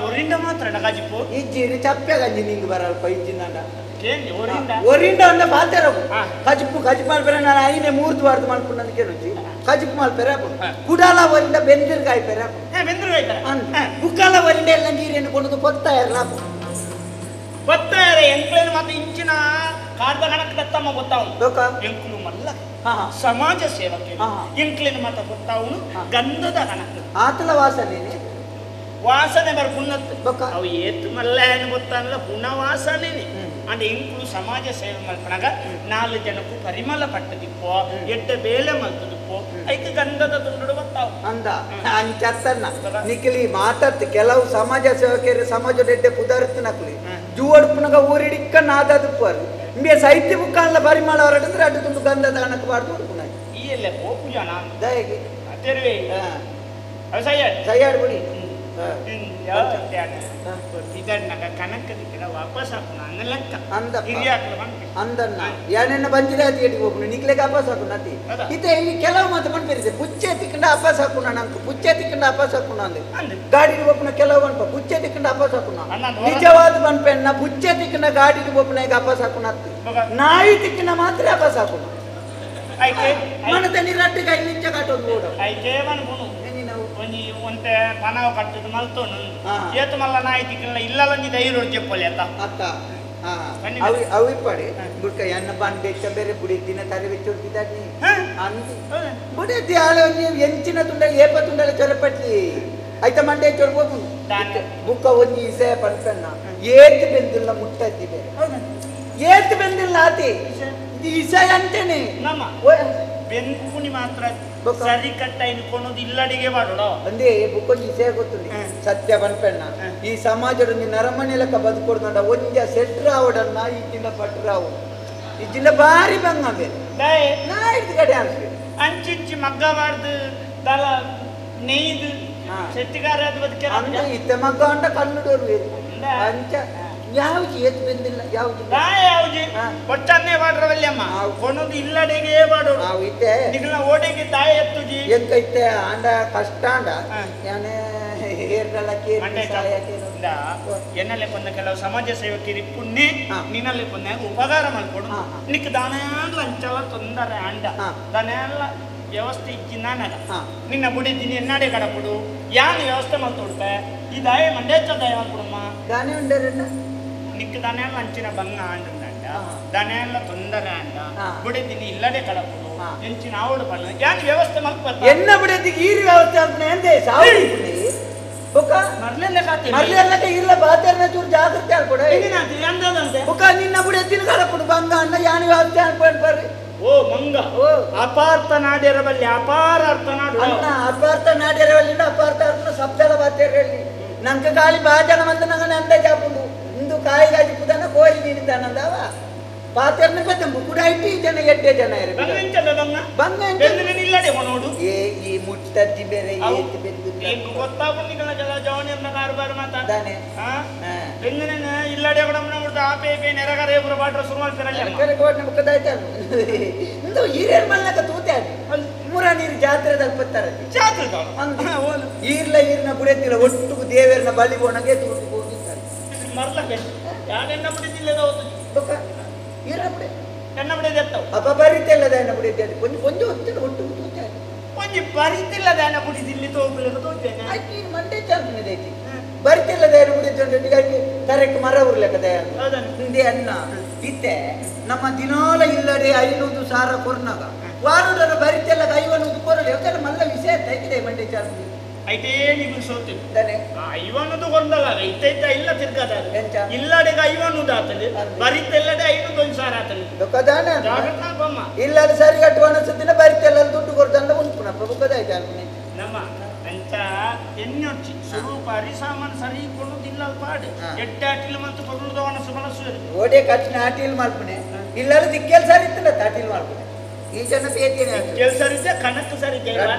[SPEAKER 4] ಒರಿಂಡ ಮಾತ್ರ ಕಜಿಪ್ಪು
[SPEAKER 2] ಇಜ್ಜಿರಿ ಚಪ್ಪೆ ಗಂಜಿ ನಿಂಗೆ ಬರಲ್ಪ ಇಜ್ಜಿನಾಂಡ
[SPEAKER 4] ಕೇಂಡಿ ಒರಿಂಡ
[SPEAKER 2] ಒರಿಂಡ ಅಂದ ಪಾತೆರ ಕಜಿಪ್ಪು ಕಜಿಪ್ಪು ಮಲ್ಪೆರ ನಾನು ಐನೆ ಮೂರ್ತು ವಾರ್ದು ಮಲ್ಪುಂಡಂದು ಕೇಳುಜಿ ಕಜಿಪ್ಪು ಮಲ್ಪೆರ ಕುಡಾಲ ಒರಿಂಡ ಬೆಂದಿರ್ಗಾಯಿ ಪೆರ
[SPEAKER 4] ಬೆಂದಿರ್ಗಾಯ್ತಾರ
[SPEAKER 2] ಬುಕ್ಕಾಲ ಒರಿಂಡ ಎಲ್ಲ ನೀರೇನು ಕೊಂಡು ಕೊತ್ತ ಇರಲ
[SPEAKER 4] ಗೊತ್ತಾರೆ ಎಂಕ್ಲೇನು ಮತ್ತೆ ಇಂಚಿನ ಕಾರ್ದ ಕಣಕ್ ದತ್ತಮ್ಮ ಗೊತ್ತಾವನು ಎಂಕ್ಲು ಮಲ್ಲ ಸಮಾಜ ಸೇವಕ ಎಂಕ್ಲೇನು ಮಾತ ಗೊತ್ತಾವನು ಗಂಧದ ಕಣಕ್
[SPEAKER 2] ಆತಲ ವಾಸನೆ
[SPEAKER 4] ವಾಸನೆ ಬರ್ ಪುಣ್ಣತ್ತು ಅವು ಏತು ಮಲ್ಲ ಏನು ಗೊತ್ತಾನಲ್ಲ ಪುಣ ವಾಸನೆ ಅಂಡ್ ಎಂಕ್ಲು ಸಮಾಜ ಸೇವೆ ಮಲ್ಪನಾಗ ನಾಲು ಜನಕ್ಕೂ ಪರಿಮಳ ಪಟ್ಟದಿಪ್ಪೋ ಎಡ್ಡ ಬೇಲೆ ಮಲ್ತದಿಪ್ಪೋ ಐಕ್ ಗಂಧದ ತುಂಡು ಗೊತ್ತಾವು
[SPEAKER 2] ಅಂದ ಅಂಚತ್ತನ್ನ ನಿಖಲಿ ಮಾತತ್ ಕೆಲವು ಸಮಾಜ ಸೇವಕರು ಸಮಾಜದ ಎಡ್ಡೆ ಪುದಾರ್ತು ನಕಲಿ ಜೂವಡ್ಪುನಗ ಊರಿಡಿಕ್ಕ ನಾದದುಪ್ಪರು ಇಂಬೆ ಸಾಹಿತ್ಯ ಬುಕ್ಕಾನ್ಲ ಪರಿಮಳ ಹೊರಟಂದ್ರೆ ಅಡ್ಡು ತುಂಡು ಗಂಧದ ಹಣಕ್ಕೆ ಬಾರ್ದು ಉಡ್ಪುನ
[SPEAKER 4] ಈ ಎಲ್ಲ ಪೋಪು ಜನ
[SPEAKER 2] ದಯಗೆ
[SPEAKER 4] ತೆರುವೆ ವ್ಯವಸಾಯ
[SPEAKER 2] ಸಯ್ಯಾಡ್ ಬಿಡಿ
[SPEAKER 4] ಕಣಕ್ ವಾಪಸ್ ಹಾಕುನ ಲೆಕ್ಕ
[SPEAKER 2] ಅಂದ ಅಂದನ್ನ ಯಾನೆನ್ನ ಬಂಜಿಲೆ ಅತಿ ಎಡಿ ಹೋಗ್ನು ನಿಕ್ಲೆಗೆ ಅಪಾಸ್ ಹಾಕುನ ಅತಿ ಇತ್ತೆ ಈ ಕೆಲವು ಮಾತು ಪನ್ಪೇರಿದೆ ಪುಚ್ಚೆ ತಿಕ್ಕಂಡ ಅಪಾಸ್ ಹಾಕುನ ನಂಗೆ ಪುಚ್ಚೆ ತಿಕ್ಕಂಡ ಅಪಾಸ್ ಹಾಕುನ ಅಂದೆ ಗಾಡಿಗೆ ಹೋಗ್ನ ಕೆಲವು ಅನ್ಪ ಪುಚ್ಚೆ ತಿಕ್ಕಂಡ ಅಪಾಸ್ ಹಾಕುನ ನಿಜವಾದ ಪನ್ಪೆನ್ನ ಪುಚ್ಚೆ ತಿಕ್ಕಂಡ ಗಾಡಿಗೆ ಹೋಗ್ನ ಈಗ ಅಪಾಸ್ ಹಾಕುನ ಅತ್ತಿ ನಾಯಿ ತಿಕ್ಕಂಡ ಮಾತ್ರ ಅಪಾಸ್ ಹಾಕುನ ಮನದ ನೀರಟ್ಟು ಕೈ ನಿಂಚ ಕಾಟೊಂದು ಓಡ
[SPEAKER 4] ಐಕೆ ಮನ್ಪುನು ಒಂಜಿ ಒಂತೆ ಪನಾವ್ ಕಟ್ಟದು ಮಲ್ತೋನು ಏತು ಮಲ್ಲ ನಾಯಿ ತಿಕ್ಕಲ್ಲ ಇಲ್ಲಲೊಂಜಿ ಧೈರ್ಯ ಚೆಪ್ಪೊಲಿ ಅತ್ತ
[SPEAKER 2] ಅತ್ತ ಅವಿ ಅವಿ ಪಡೆ ಬುಡ್ಕ ಎನ್ನ ಬಂಡೆ ಬೇರೆ ಬುಡಿ ದಿನ ತರೆ ಬೆಚ್ಚೊಡ್ತಿದ್ದಾನೆ ಅಂದು ಬುಡಿ ಆಳೆ ಒಂಜಿ ಎಂಚಿನ ತುಂಡಲಿ ಏಪ ತುಂಡಲಿ ಚೊರಪಟ್ಲಿ ಐತ ಮಂಡೆ ಚೊರ್ಬೋದು ಬುಕ್ಕ ಒಂಜಿ ಇಸೆ ಪನ್ಪೆನ್ನ ಏತು ಬೆಂದಿಲ್ಲ ಮುಟ್ಟದ್ದಿ ಬೇರೆ ಏತು ಬೆಂದಿಲ್ಲ ಆತಿ ಇದು ಇಸೆ ಅಂತೇನೆ
[SPEAKER 4] ನಮ್ಮ ಬೆನ್ಪುಣಿ ಮಾತ್ರ ಸರಿ ಕಟ್ಟ ಇನ್ಕೊಳೋದು ಇಲ್ಲಡಿಗೆ ಮಾಡೋಣ
[SPEAKER 2] ಅಂದೇ ಬುಕ್ಕೊಂಜಿ ಇಸೆ ಗೊತ್ತುಂಡಿ ಸತ್ಯ ಪನ್ಪೆಣ್ಣ ಈ ಸಮಾಜದ ನರಮನೆ ಲೆಕ್ಕ ಬದುಕೊಡ್ದಂಡ ಒಂಜ ಸೆಟ್ರಾವಡನ್ನ ಈ ಜಿಲ್ಲ ಪಟ್ರಾವು ಈ ಜಿಲ್ಲೆ ಬಾರಿ ಬಂಗ ಬೇರೆ ನಾ ಹಿಡ್ದು ಕಡೆ ಅನ್ಸ್ಬೇಕು
[SPEAKER 4] ಅಂಚಿಂಚಿ ಮಗ್ಗ ಮಾಡ್ದು ದಲ ನೇಯ್ದು ಸೆಟ್ಟಿಗಾರ ಅದು ಬದುಕೆ
[SPEAKER 2] ಅಂದ್ರೆ ಇತ್ತೆ ಮಗ್ಗ ಅಂಡ ಕಣ್ಣುಡೋರು ಅಂಚ ಯಾವ್ದು ಏತ್ ಬೆಂದಿಲ್ಲ ಯಾವ್ದು
[SPEAKER 4] ಯಾವ್ದು ಒಟ್ಟನ್ನೇ ಮಾಡ್ರವಲ್ಲಮ್ಮ ಕೊನದು ಇಲ್ಲಡೆಗೆ ಮಾಡೋದು
[SPEAKER 2] ನಾವು ಇತ್ತೆ
[SPEAKER 4] ನಿಗಳ ಓಡೆಗೆ ತಾಯಿ ಎತ್ತುಜಿ
[SPEAKER 2] ಎಂತ ಇತ್ತೆ ಆಂಡ ಕಷ್ಟ ಆಂಡ ಯಾನೆ ಏರ್ದಲ್ಲ
[SPEAKER 4] ಎನ್ನಲೆ ಕೊಂದ ಕೆಲವು ಸಮಾಜ ಸೇವಕಿರಿ ಪುಣ್ಯ ನಿನ್ನಲ್ಲಿ ಕೊಂದ ಉಪಕಾರ ಮಾಡ್ಕೊಡು ನಿಕ್ ದಾನೆಲ್ಲ ಅಂಚಲ ತೊಂದರೆ ಆಂಡ ದಾನೆಲ್ಲ ವ್ಯವಸ್ಥೆ ಇಜ್ಜಿನಾನಗ ನಿನ್ನ ಬುಡಿದ್ದೀನಿ ಎನ್ನಾಡೆ ಕಡಪುಡು ಯಾನ್ ವ್ಯವಸ್ಥೆ ಮಾಡ್ತೊಡ್ತೆ ಈ ದಾಯ ಮಂಡೇಚ ದಯ ಮಾಡ್ಕೊಡಮ್ಮ
[SPEAKER 2] ದಾನೆ ಉಂಡರನ್ನ
[SPEAKER 4] ನಿಕ್ ದಾನೆಲ್ಲ ಅಂಚಿನ ಬಂಗ ಆಂಡ ದಾನೆಲ್ಲ ತೊಂದರೆ ಆಂಡ ಬುಡಿದ್ದೀನಿ ಇಲ್ಲಡೆ ಕಡಪುಡು ಎಂಚಿನ ಆವಡು ಪಣ್ಣು ಯಾನ್ ವ್ಯವಸ್ಥೆ ಮಲ್ಪ
[SPEAKER 2] ಎನ್ನ ಬಿಡದಿಗೆ ಈ ವ್ಯವಸ್ಥೆ ಅಂತ ಎಂದೆ ಸಾವು ಬುಕ್ಕ
[SPEAKER 4] ಮರ್ಲೆಲ್ಲ ಕಾತಿ
[SPEAKER 2] ಮರ್ಲೆಲ್ಲ ಇಲ್ಲ ಬಾತೆರ್ನ ಚೂರು ಜಾಗೃತಿ ಆಲ್ಕೊಡ
[SPEAKER 4] ಅಂದಂತೆ
[SPEAKER 2] ಬುಕ್ಕ ನಿನ್ನ ಬುಡದಿನ ಕಡಪುಡು ಬಂಗ ಅಣ್ಣ ಯಾನ್ ವ್ಯವಸ್ಥೆ ಅನ್ಕೊಂಡು ಬರ್ರಿ
[SPEAKER 4] ಓ ಮಂಗ ಅಪಾರ್ಥ ನಾಡ್ಯರಬಲ್ಲಿ ಅಪಾರ ಅರ್ಥ ನಾಡು
[SPEAKER 2] ಅಣ್ಣ ಅಪಾರ್ಥ ನಾಡ್ಯರಬಲ್ಲಿ ಅಪಾರ್ಥ ಅರ್ಥ ಶಬ್ದಲ ಬಾತೆರಲ್ಲಿ ನಂಕ ಖಾಲಿ ಬಾಜನ ಮಂದ ನಂಗ ನಂದ ಜಾಪುಂಡು ಇಂದು ಕಾಯಿ ಗಾಜಿ ಪುದನ ಕೋರಿ ನೀಡಿದ್ದಾನಂದವ ಪಾತೆರ್ನ ಬೆತ್ತಂಬು ಕೂಡ ಇಟ್ಟು ಜನ ಎಡ್ಡೆ ಜನ ಬಂಗ
[SPEAKER 4] ಇಲ್ಲಡೆ ನೋಡು
[SPEAKER 2] ಏ ಈ ಮುಟ್ಟದ್ದಿ ಬೇರೆ ಏತ್ ಬೆಂದು
[SPEAKER 4] ಗೊತ್ತಾಗುಂಡಿಗಳ ಜವನಿಯನ್ನ ಕಾರುಬಾರು
[SPEAKER 2] ಮಾತಾಡ್ತಾನೆ
[SPEAKER 4] ಬೆಂದಿನ ಇಲ್ಲಡೆ ಕೂಡ ಆಪೆ ಪೇ ನೆರಗರೆ ಪುರ ಬಾಟ್ರ ಶುರು ಮಾಡ್ತಾರಲ್ಲ
[SPEAKER 2] ಇಂದು ಹಿರಿಯರ್ ಮಲ್ಲಕ ತೂತೆ ಮುರ ನೀರು ಜಾತ್ರೆ ತಲುಪುತ್ತಾರೆ
[SPEAKER 4] ಜಾತ್ರೆ
[SPEAKER 2] ಈರ್ಲ ಈರ್ನ ಬುಡೆತ್ತಿಲ್ಲ ಒಟ್ಟು ದೇವೇರ್ನ ಬಲಿ ಬೋಣಗೆ ತೂತು ಹೋಗಿದ್ದಾರೆ
[SPEAKER 4] ಮರ್ಲಕ್ಕೆ ಯಾರೆನ್ನ ಬಿಡಿದಿಲ್ಲ ಈರ್ನ ಬಿಡೆ ಎನ್ನ ಬಿಡಿದೆ
[SPEAKER 2] ಅಪ್ಪ ಬರೀತಿಲ್ಲ ಎನ್ನ ಬಿಡಿದ್ದೆ ಕೊಂಚ ಕೊಂಚ ಹೊತ್ತಿನ ಒಟ್ಟು ತೂತೆ
[SPEAKER 4] ಒಂಜಿ ಬರಿತಿಲ್ಲದ ಆನ ಪುಡಿ ದಿಲ್ಲಿ ತೋಪುಲೆಕ ತೋಜೆನೆ
[SPEAKER 2] ಐಕಿ ಮಂಡೆ ಚಾಲ್ಪುನೆ ದೈತಿ ಬರಿತಿಲ್ಲದ ಆನ ಪುಡಿ ತೊಂಡೆ ತರಕ್ಕೆ ಮರ ಉರ್ಲೆಕ ದಯ ಹಿಂದೆ ಅನ್ನ ಇತ್ತೆ ನಮ್ಮ ದಿನಾಲ ಇಲ್ಲಡೆ 500,000 ಕೊರ್ನಾಗ ವಾರುಡರ ಬರಿತೆಲ್ಲ 50 ಕೊರಲೆ ಅವಕ್ಕೆಲ್ಲ ಮಲ್ಲ ವಿಷಯ ಐತಿದೆ ಮಂಡೆ ಚಾಲ್ಪುನೆ
[SPEAKER 4] ಐತೇ ನೀವು ಸೋತಿ ಐವನ್ನದು ಕೊಂದಲ್ಲ ಇತ್ತೈತ ಇಲ್ಲ ತಿರ್ಗದ ಇಲ್ಲಡೆಗೆ 500 ಆತದೆ ಬರಿತೆಲ್ಲಡೆ 501,000 ಆತದೆ ಜಾಗ್ರತೆ
[SPEAKER 2] ಇಲ್ಲ ಸರಿ ಕಟ್ಟುವ ಅನಿಸುತ್ತಿನ ಬರಿತೆಲ್ಲ ದುಡ್ಡು ಕೊಡ್ತಂದ ಉಂಟು ಬುಕ್ಕದಾಯ್ತು ಅಲ್ಪನೆ
[SPEAKER 4] ನಮ್ಮ ಅಂಚ ಎಣ್ಣೊಚ್ಚಿ ಸುರೂಪ ಅರಿ ಸಾಮಾನು ಸರಿ ಕೊಡುದಿಲ್ಲ ಪಾಡು ಎಡ್ಡೆ ಅಟಿಲ್ ಮತ್ತು ಕೊಡುವುದು ಅನಸು ಮನಸ್ಸು
[SPEAKER 2] ಓಡೆ ಖರ್ಚಿನ ಅಟಿಲ್ ಮಾಡ್ಪುಣೆ ಇಲ್ಲ ದಿಕ್ಕೆಲ್ ಸರಿ ಇತ್ತಲ್ಲ ಅಟಿಲ್ ಮಾಡ್ಪುಣೆ ಈ ಜನ ಪೇತಿನ
[SPEAKER 4] ಕೆಲಸ ಸರಿದ್ದೆ ಕಣಕ್ಕೆ ಸರಿ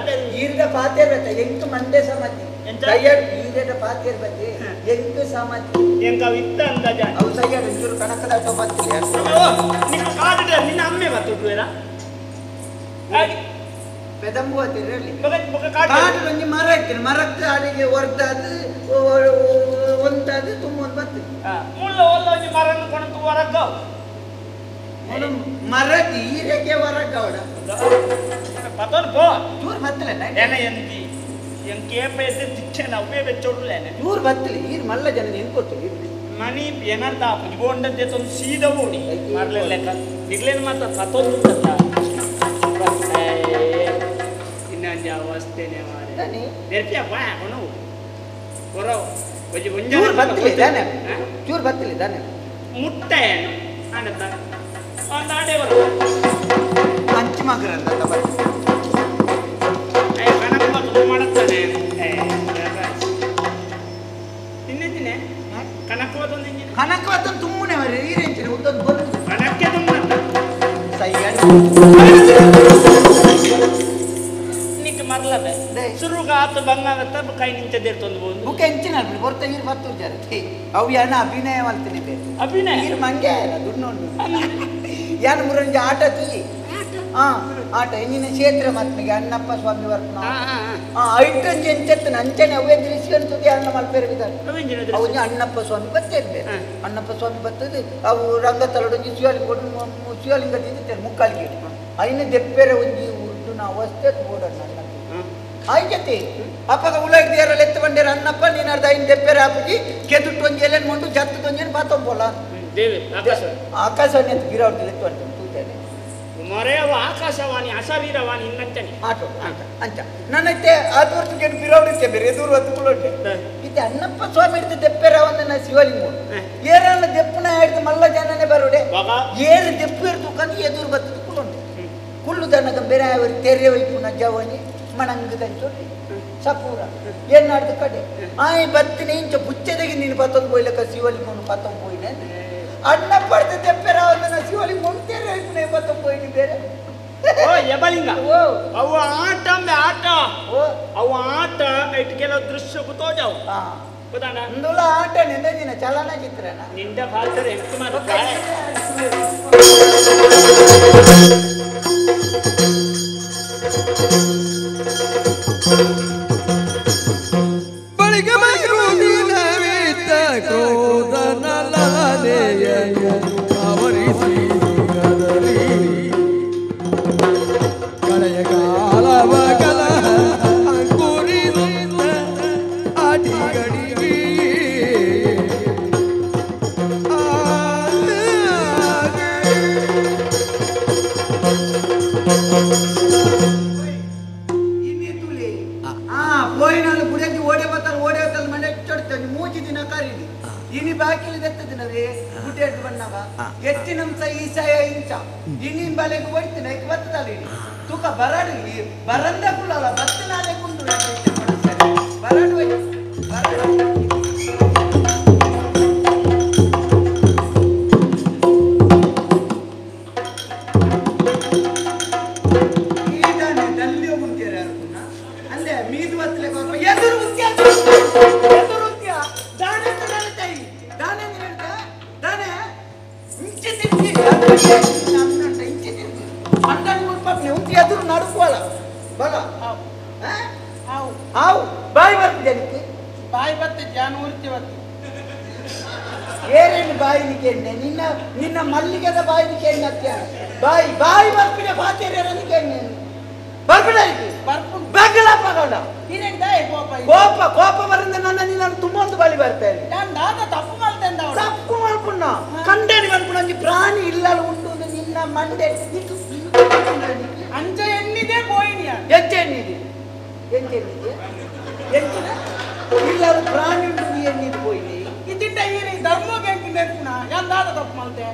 [SPEAKER 2] ಈರ್ದ ಪಾತೇರ್ ಬತ್ತ ಎಂಟು ಮಂಡೆ ಸಮಾಧಿ ಕೈಯಾಡು ಈರ್ದ ಪಾತೇರ್ ಬತ್ತಿ ಎಂಟು ಸಮಾಧಿ
[SPEAKER 4] ಎಂಕ ಇತ್ತ ಅಂದಾಜ
[SPEAKER 2] ಅವು ಸೈಯಾಡು ಒಂಚೂರು ಕಣಕದ ಆಟೋ ಬತ್ತಿಲ್ಲ
[SPEAKER 4] ನಿನ್ನ ಕಾಡಿದ ನಿನ್ನ ಅಮ್ಮೆ ಬತ್ತುಡುವೆರಾ
[SPEAKER 2] ಪೆದಂಬು ಹತ್ತಿರಲಿ ಕಾಡು ಒಂಜಿ ಮರ ಇತ್ತು ಮರಕ್ಕೆ ಅಡಿಗೆ ಒರ್ದಾದು ಒಂದಾದು ತುಂಬ ಒಂದು ಬತ್ತು
[SPEAKER 4] ಮುಳ್ಳ ಒಲ್ಲ ಒಂಜಿ ಮರನ್ನು ಕೊಣತು ಹೊರಗಾವು
[SPEAKER 2] ಮರ ಈರಕ್ಕೆ ಹೊರಗವಡ
[SPEAKER 4] ಪತೋನ್ ಪೋ
[SPEAKER 2] ಚೂರು ಬತ್ತಲೆ
[SPEAKER 4] ಏನ ಎಂದಿ ಎಂ ಕೇಪ ಎದ್ದು ದಿಕ್ಷೆ ಅವೇ ಬೆಚ್ಚೋಡ್ಲೇನೆ
[SPEAKER 2] ಚೂರು ಬತ್ತಲೆ ಈರ್ ಮಲ್ಲ ಜನ ಏನು ಕೊಟ್ಟು
[SPEAKER 4] ಮನಿ ಏನರ್ಥ ಬೋಂಡದ್ದೆ ತೊಂದು ಸೀದಾ ಓಡಿ ಮರಲೆ ಲೆಕ್ಕ ನಿಗ್ಲೇನು ಮಾತ್ರ ಪತೊಂದು ಇನ್ನೊಂದು ಅವಸ್ಥೆನೆ ಮಾರೆ ನೆರ್ಪಿಯಪ್ಪ ಕೊಣವು ಹೊರವು
[SPEAKER 2] ಚೂರು ಬತ್ತಲೆ ದಾನೆ ಚೂರು ಬತ್ತಲೆ ದಾನೆ
[SPEAKER 4] ಮುಟ್ಟ ಏನು ಅನತ ಒಂದು ಆಡೆ ಬರು
[SPEAKER 2] ಅಂಚು ಮಗರಂತ
[SPEAKER 4] ಕಣಕ್ ಮತ್ತು ಮಾಡುತ್ತಾನೆ ತಿನ್ನಿದ್ದೀನಿ ಕಣಕ್ ಹೋದೊಂದು ಇಂಜಿನ
[SPEAKER 2] ಕಣಕ್ ಹೋದೊಂದು ತುಮ್ಮನೆ ಮರೆ ಈ ರೇಂಜಿನ ಉದ್ದೊಂದು ಬರು
[SPEAKER 4] ಕಣಕ್ಕೆ ತುಮ್ಮನ
[SPEAKER 2] ಸೈಯಡ್
[SPEAKER 4] ನಿಕ್ ಮರ್ಲಬೆ ಸುರುಗ ಆತ ಬಂಗಾಗತ್ತ ಕೈ ನಿಂಚದಿರ್ತೊಂದು ಬೋದು
[SPEAKER 2] ಬುಕ್ ಎಂಚಿನ ಬೊರ್ತ ನೀರು ಬತ್ತು ಜರ ಅವು ಯಾನ ಅಭಿನಯ ಮಾಡ್ತೀನಿ ಬೇರೆ
[SPEAKER 4] ಅಭಿನಯ
[SPEAKER 2] ನೀರು ಮಂಗೆ ದುಡ್ಡು ನೋಡು ಯಾನ ಮುರಂಜ ಆಟ ತುಯಿ ಆಟ ಇಂಜಿನ ಕ್ಷೇತ್ರ ಮತ್ಮಿಗೆ ಅಣ್ಣಪ್ಪ ಸ್ವಾಮಿ ವರ್ಪಣ ಐಟಂಜಿ ಎಂಚತ್ತನ ಅಂಚನೆ ಅವೇ ದೃಶ್ಯ ತುದಿ ಅಣ್ಣ ಮಲ್ಪೇರು ಬಿದ್ದಾರೆ ಅವು ಅಣ್ಣಪ್ಪ ಸ್ವಾಮಿ ಬತ್ತೇರ್ಬೇಕು ಅಣ್ಣಪ್ಪ ಸ್ವಾಮಿ ಬತ್ತದು ಅವು ರಂಗ ತಲಡೊಂಜಿ ಶಿವಲಿಂಗ ಕೊಡು ಶಿವಲಿಂಗ ತಿಂದಿತ್ತೇನೆ ಮುಕ್ಕಾಲಿಗೆ ಐನ ದೆಪ್ಪೆರೆ ಒಂಜಿ ಉಂಟು ಅವಸ್ಥೆ ಓಡಣ್ಣ ಆಯ್ತತಿ ಅಪ್ಪಗ ಉಲಗ್ದಿಯಾರಲ್ಲಿ ಎತ್ತು ಬಂಡೇರ ಅಣ್ಣಪ್ಪ ನೀನು ಅರ್ಧ ಐನು ದೆಪ್ಪೆರೆ ಹಾಕಿ ಕೆದುಟ್ಟು ಒಂಜಿ ಎಲ್ಲೇನು ಮೊಂಡು ಜತ್ತು ಒಂಜೇನು ಬಾತೊಂಬೋಲ
[SPEAKER 4] ದೇವಿ ಆಕಾಶ
[SPEAKER 2] ಆಕಾಶವಾಣಿ ಅಂತ ಗಿರಾವರ್ತಿಲ್ಲ ಎತ್ತು ಬಂಟು ತೂತೇನೆ
[SPEAKER 4] ಮೊರೆ ಅವ ಆಕಾಶವಾಣಿ ಅಶರೀರವಾಣಿ ಇನ್ನಂಚನೆ
[SPEAKER 2] ಆಟೋ ಅಂಚ ನನ್ನೈತೆ ಅದು ವರ್ಷ ಕೆಟ್ಟು ಬಿರವಡಿತ್ತೆ ಬೇರೆ ದೂರ ಹೊತ್ತು ಇತ್ತೆ ಅಣ್ಣಪ್ಪ ಸ್ವಾಮಿ ಹಿಡಿದು ದೆಪ್ಪೆರ ಒಂದನ್ನ ಶಿವಲಿಂಗ ಏರಲ್ಲ ದೆಪ್ಪನ ಹಿಡಿದು ಮಲ್ಲ ಜನನೇ ಬರೋಡೆ ಏರು ದೆಪ್ಪು ಇರ್ತು ಕಂದು ಎದುರು ಬತ್ತದು ಕುಲ್ಲುಂಟು ಕುಲ್ಲು ದನಗ ಬೇರೆ ಅವರು ತೆರೆ ವೈಪುನ ಜವನಿ ಮಣಂಗದಂಚೊಲ್ಲಿ ಸಪೂರ ಏನಾಡ್ದು ಕಡೆ ಆಯ್ ಬತ್ತಿನ ಇಂಚ ಬುಚ್ಚದಗೆ ನೀನು ಬತ್ತೊಂದು ಪೋಯ್ಲಕ್ಕ ಶಿವಲಿಂಗನು ಪತ್ತೊಂದು ಪೋಯ್ನೆ ಅಣ್ಣ ಪಡ್ದು ದೆಪ್ಪೆರ ಒಂದನ್ನ ಶಿವಲಿಂಗ ತೆರೆ ವೈಪುನ ಬತ್ತೊಂದು ಪೋಯ್ನಿ ಬೇರೆ
[SPEAKER 4] ಓ ಯಬಲಿಂಗ ಅವು ಆಟ ಅಂಬೆ ಆಟ ಅವು ಆಟ ಐಟ್ ಕೆಲವು ದೃಶ್ಯ ತೋಜಾವು ಗೊತ್ತಾಣ
[SPEAKER 2] ಅಂದುಲ ಆಟ ನಿಂದ ಚಲನಚಿತ್ರನ
[SPEAKER 4] ನಿಂದ ಭಾಷೆ ಎಷ್ಟು ಮಾತ್ರ
[SPEAKER 1] ಬಳಿಕ ಮೈರುದಿನವಿದ್ದ ಕ್ರೋಧನಲಾಲೆಯನ್ನು ಆವರಿಸಿ ಕದಲಿ ಕಳೆಯ ಕಾಲವ ಕಲಹ ಅಂಕುರಿಸಿದ ಅಡಿಗಡಿಗೆ
[SPEAKER 2] ಪೋಯಿನಾಲು ಬುಡಂಜಿ ಓಡೆ ಬತ್ತಲ್ ಓಡೆ ಬತ್ತಲ್ ಮಂಡೆ ಚೊಡ್ತೇವೆ ಮೂಜಿ ದಿನ ಕರೀಲಿ ಇನಿ ಬಾಕಿಲಿ ದೆತ್ತದಿನವೇ ಗುಡ್ಡೆ ಬಣ್ಣವ ಎತ್ತಿನಂಸ ಈಸಾಯ ಇಂಚ ಇನಿ ಬಲೆಗೆ ಒಡ್ತಿನ ಐಕ್ ಬತ್ತದಲ್ಲ ಇನಿ ತೂಕ ಬರಡು ಬರಂದ ಕುಳ್ಳಲ್ಲ ಬತ್ತನಾಲೆ ಕುಂಡು ಬರಡು ಬರಡು ಬಾಯಿ ಬರ್ತದೆ
[SPEAKER 4] ಬಾಯಿ ಬತ್ತೆ ಜಾನುವರ್ತಿ ಬತ್ತೆ
[SPEAKER 2] ಏರೇನು ಬಾಯಿನಿಕೆ ಎಣ್ಣೆ ನಿನ್ನ ನಿನ್ನ ಮಲ್ಲಿಗೆದ ಬಾಯಿನಿಕೆ ಎಣ್ಣೆ ಅತ್ಯ ಬಾಯಿ ಬಾಯಿ ಬರ್ಪಿನ ಪಾತೇರಿಯರನಿಕೆ ಎಣ್ಣೆ ಬರ್ಪುಂಡು ಬಗಲ ಪಗಡ ಕೋಪ ಕೋಪ ಬರಂದ ನನ್ನ ನೀನು ತುಂಬೊಂದು ಬಲಿ ಬರ್ತೇನೆ
[SPEAKER 4] ತಪ್ಪು ಮಾಡ್ತೇನೆ
[SPEAKER 2] ತಪ್ಪು ಮಾಡ್ಪುಣ್ಣ ಕಂಡನಿ ಮನ್ಪುಣ ಒಂಜಿ ಪ್ರಾಣಿ ಇಲ್ಲಲು ಉಂಟು ನಿನ್ನ ಮಂಡೆ
[SPEAKER 4] ಅಂಚ ಎಣ್ಣಿದೆ ಪೋಯಿನಿಯ
[SPEAKER 2] ಎಂಚ ಎಣ್ಣಿದೆ ಎಂಚ ಎಣ್ಣಿದೆ ಎಂಚಿನ ಇಲ್ಲಲು ಪ್ರಾಣಿ ಉಂಟು ನೀ ಎಣ್ಣಿದ್ ಪೋಯಿನಿ
[SPEAKER 4] ಇದಿಂಡ ಈ ಧರ್ಮ ಬ್ಯಾಂಕ್ ನೆನ್ಪುಣ ಯಾನ್ ದಾದ ತಪ್ಪು ಮಾಡ್ತೆ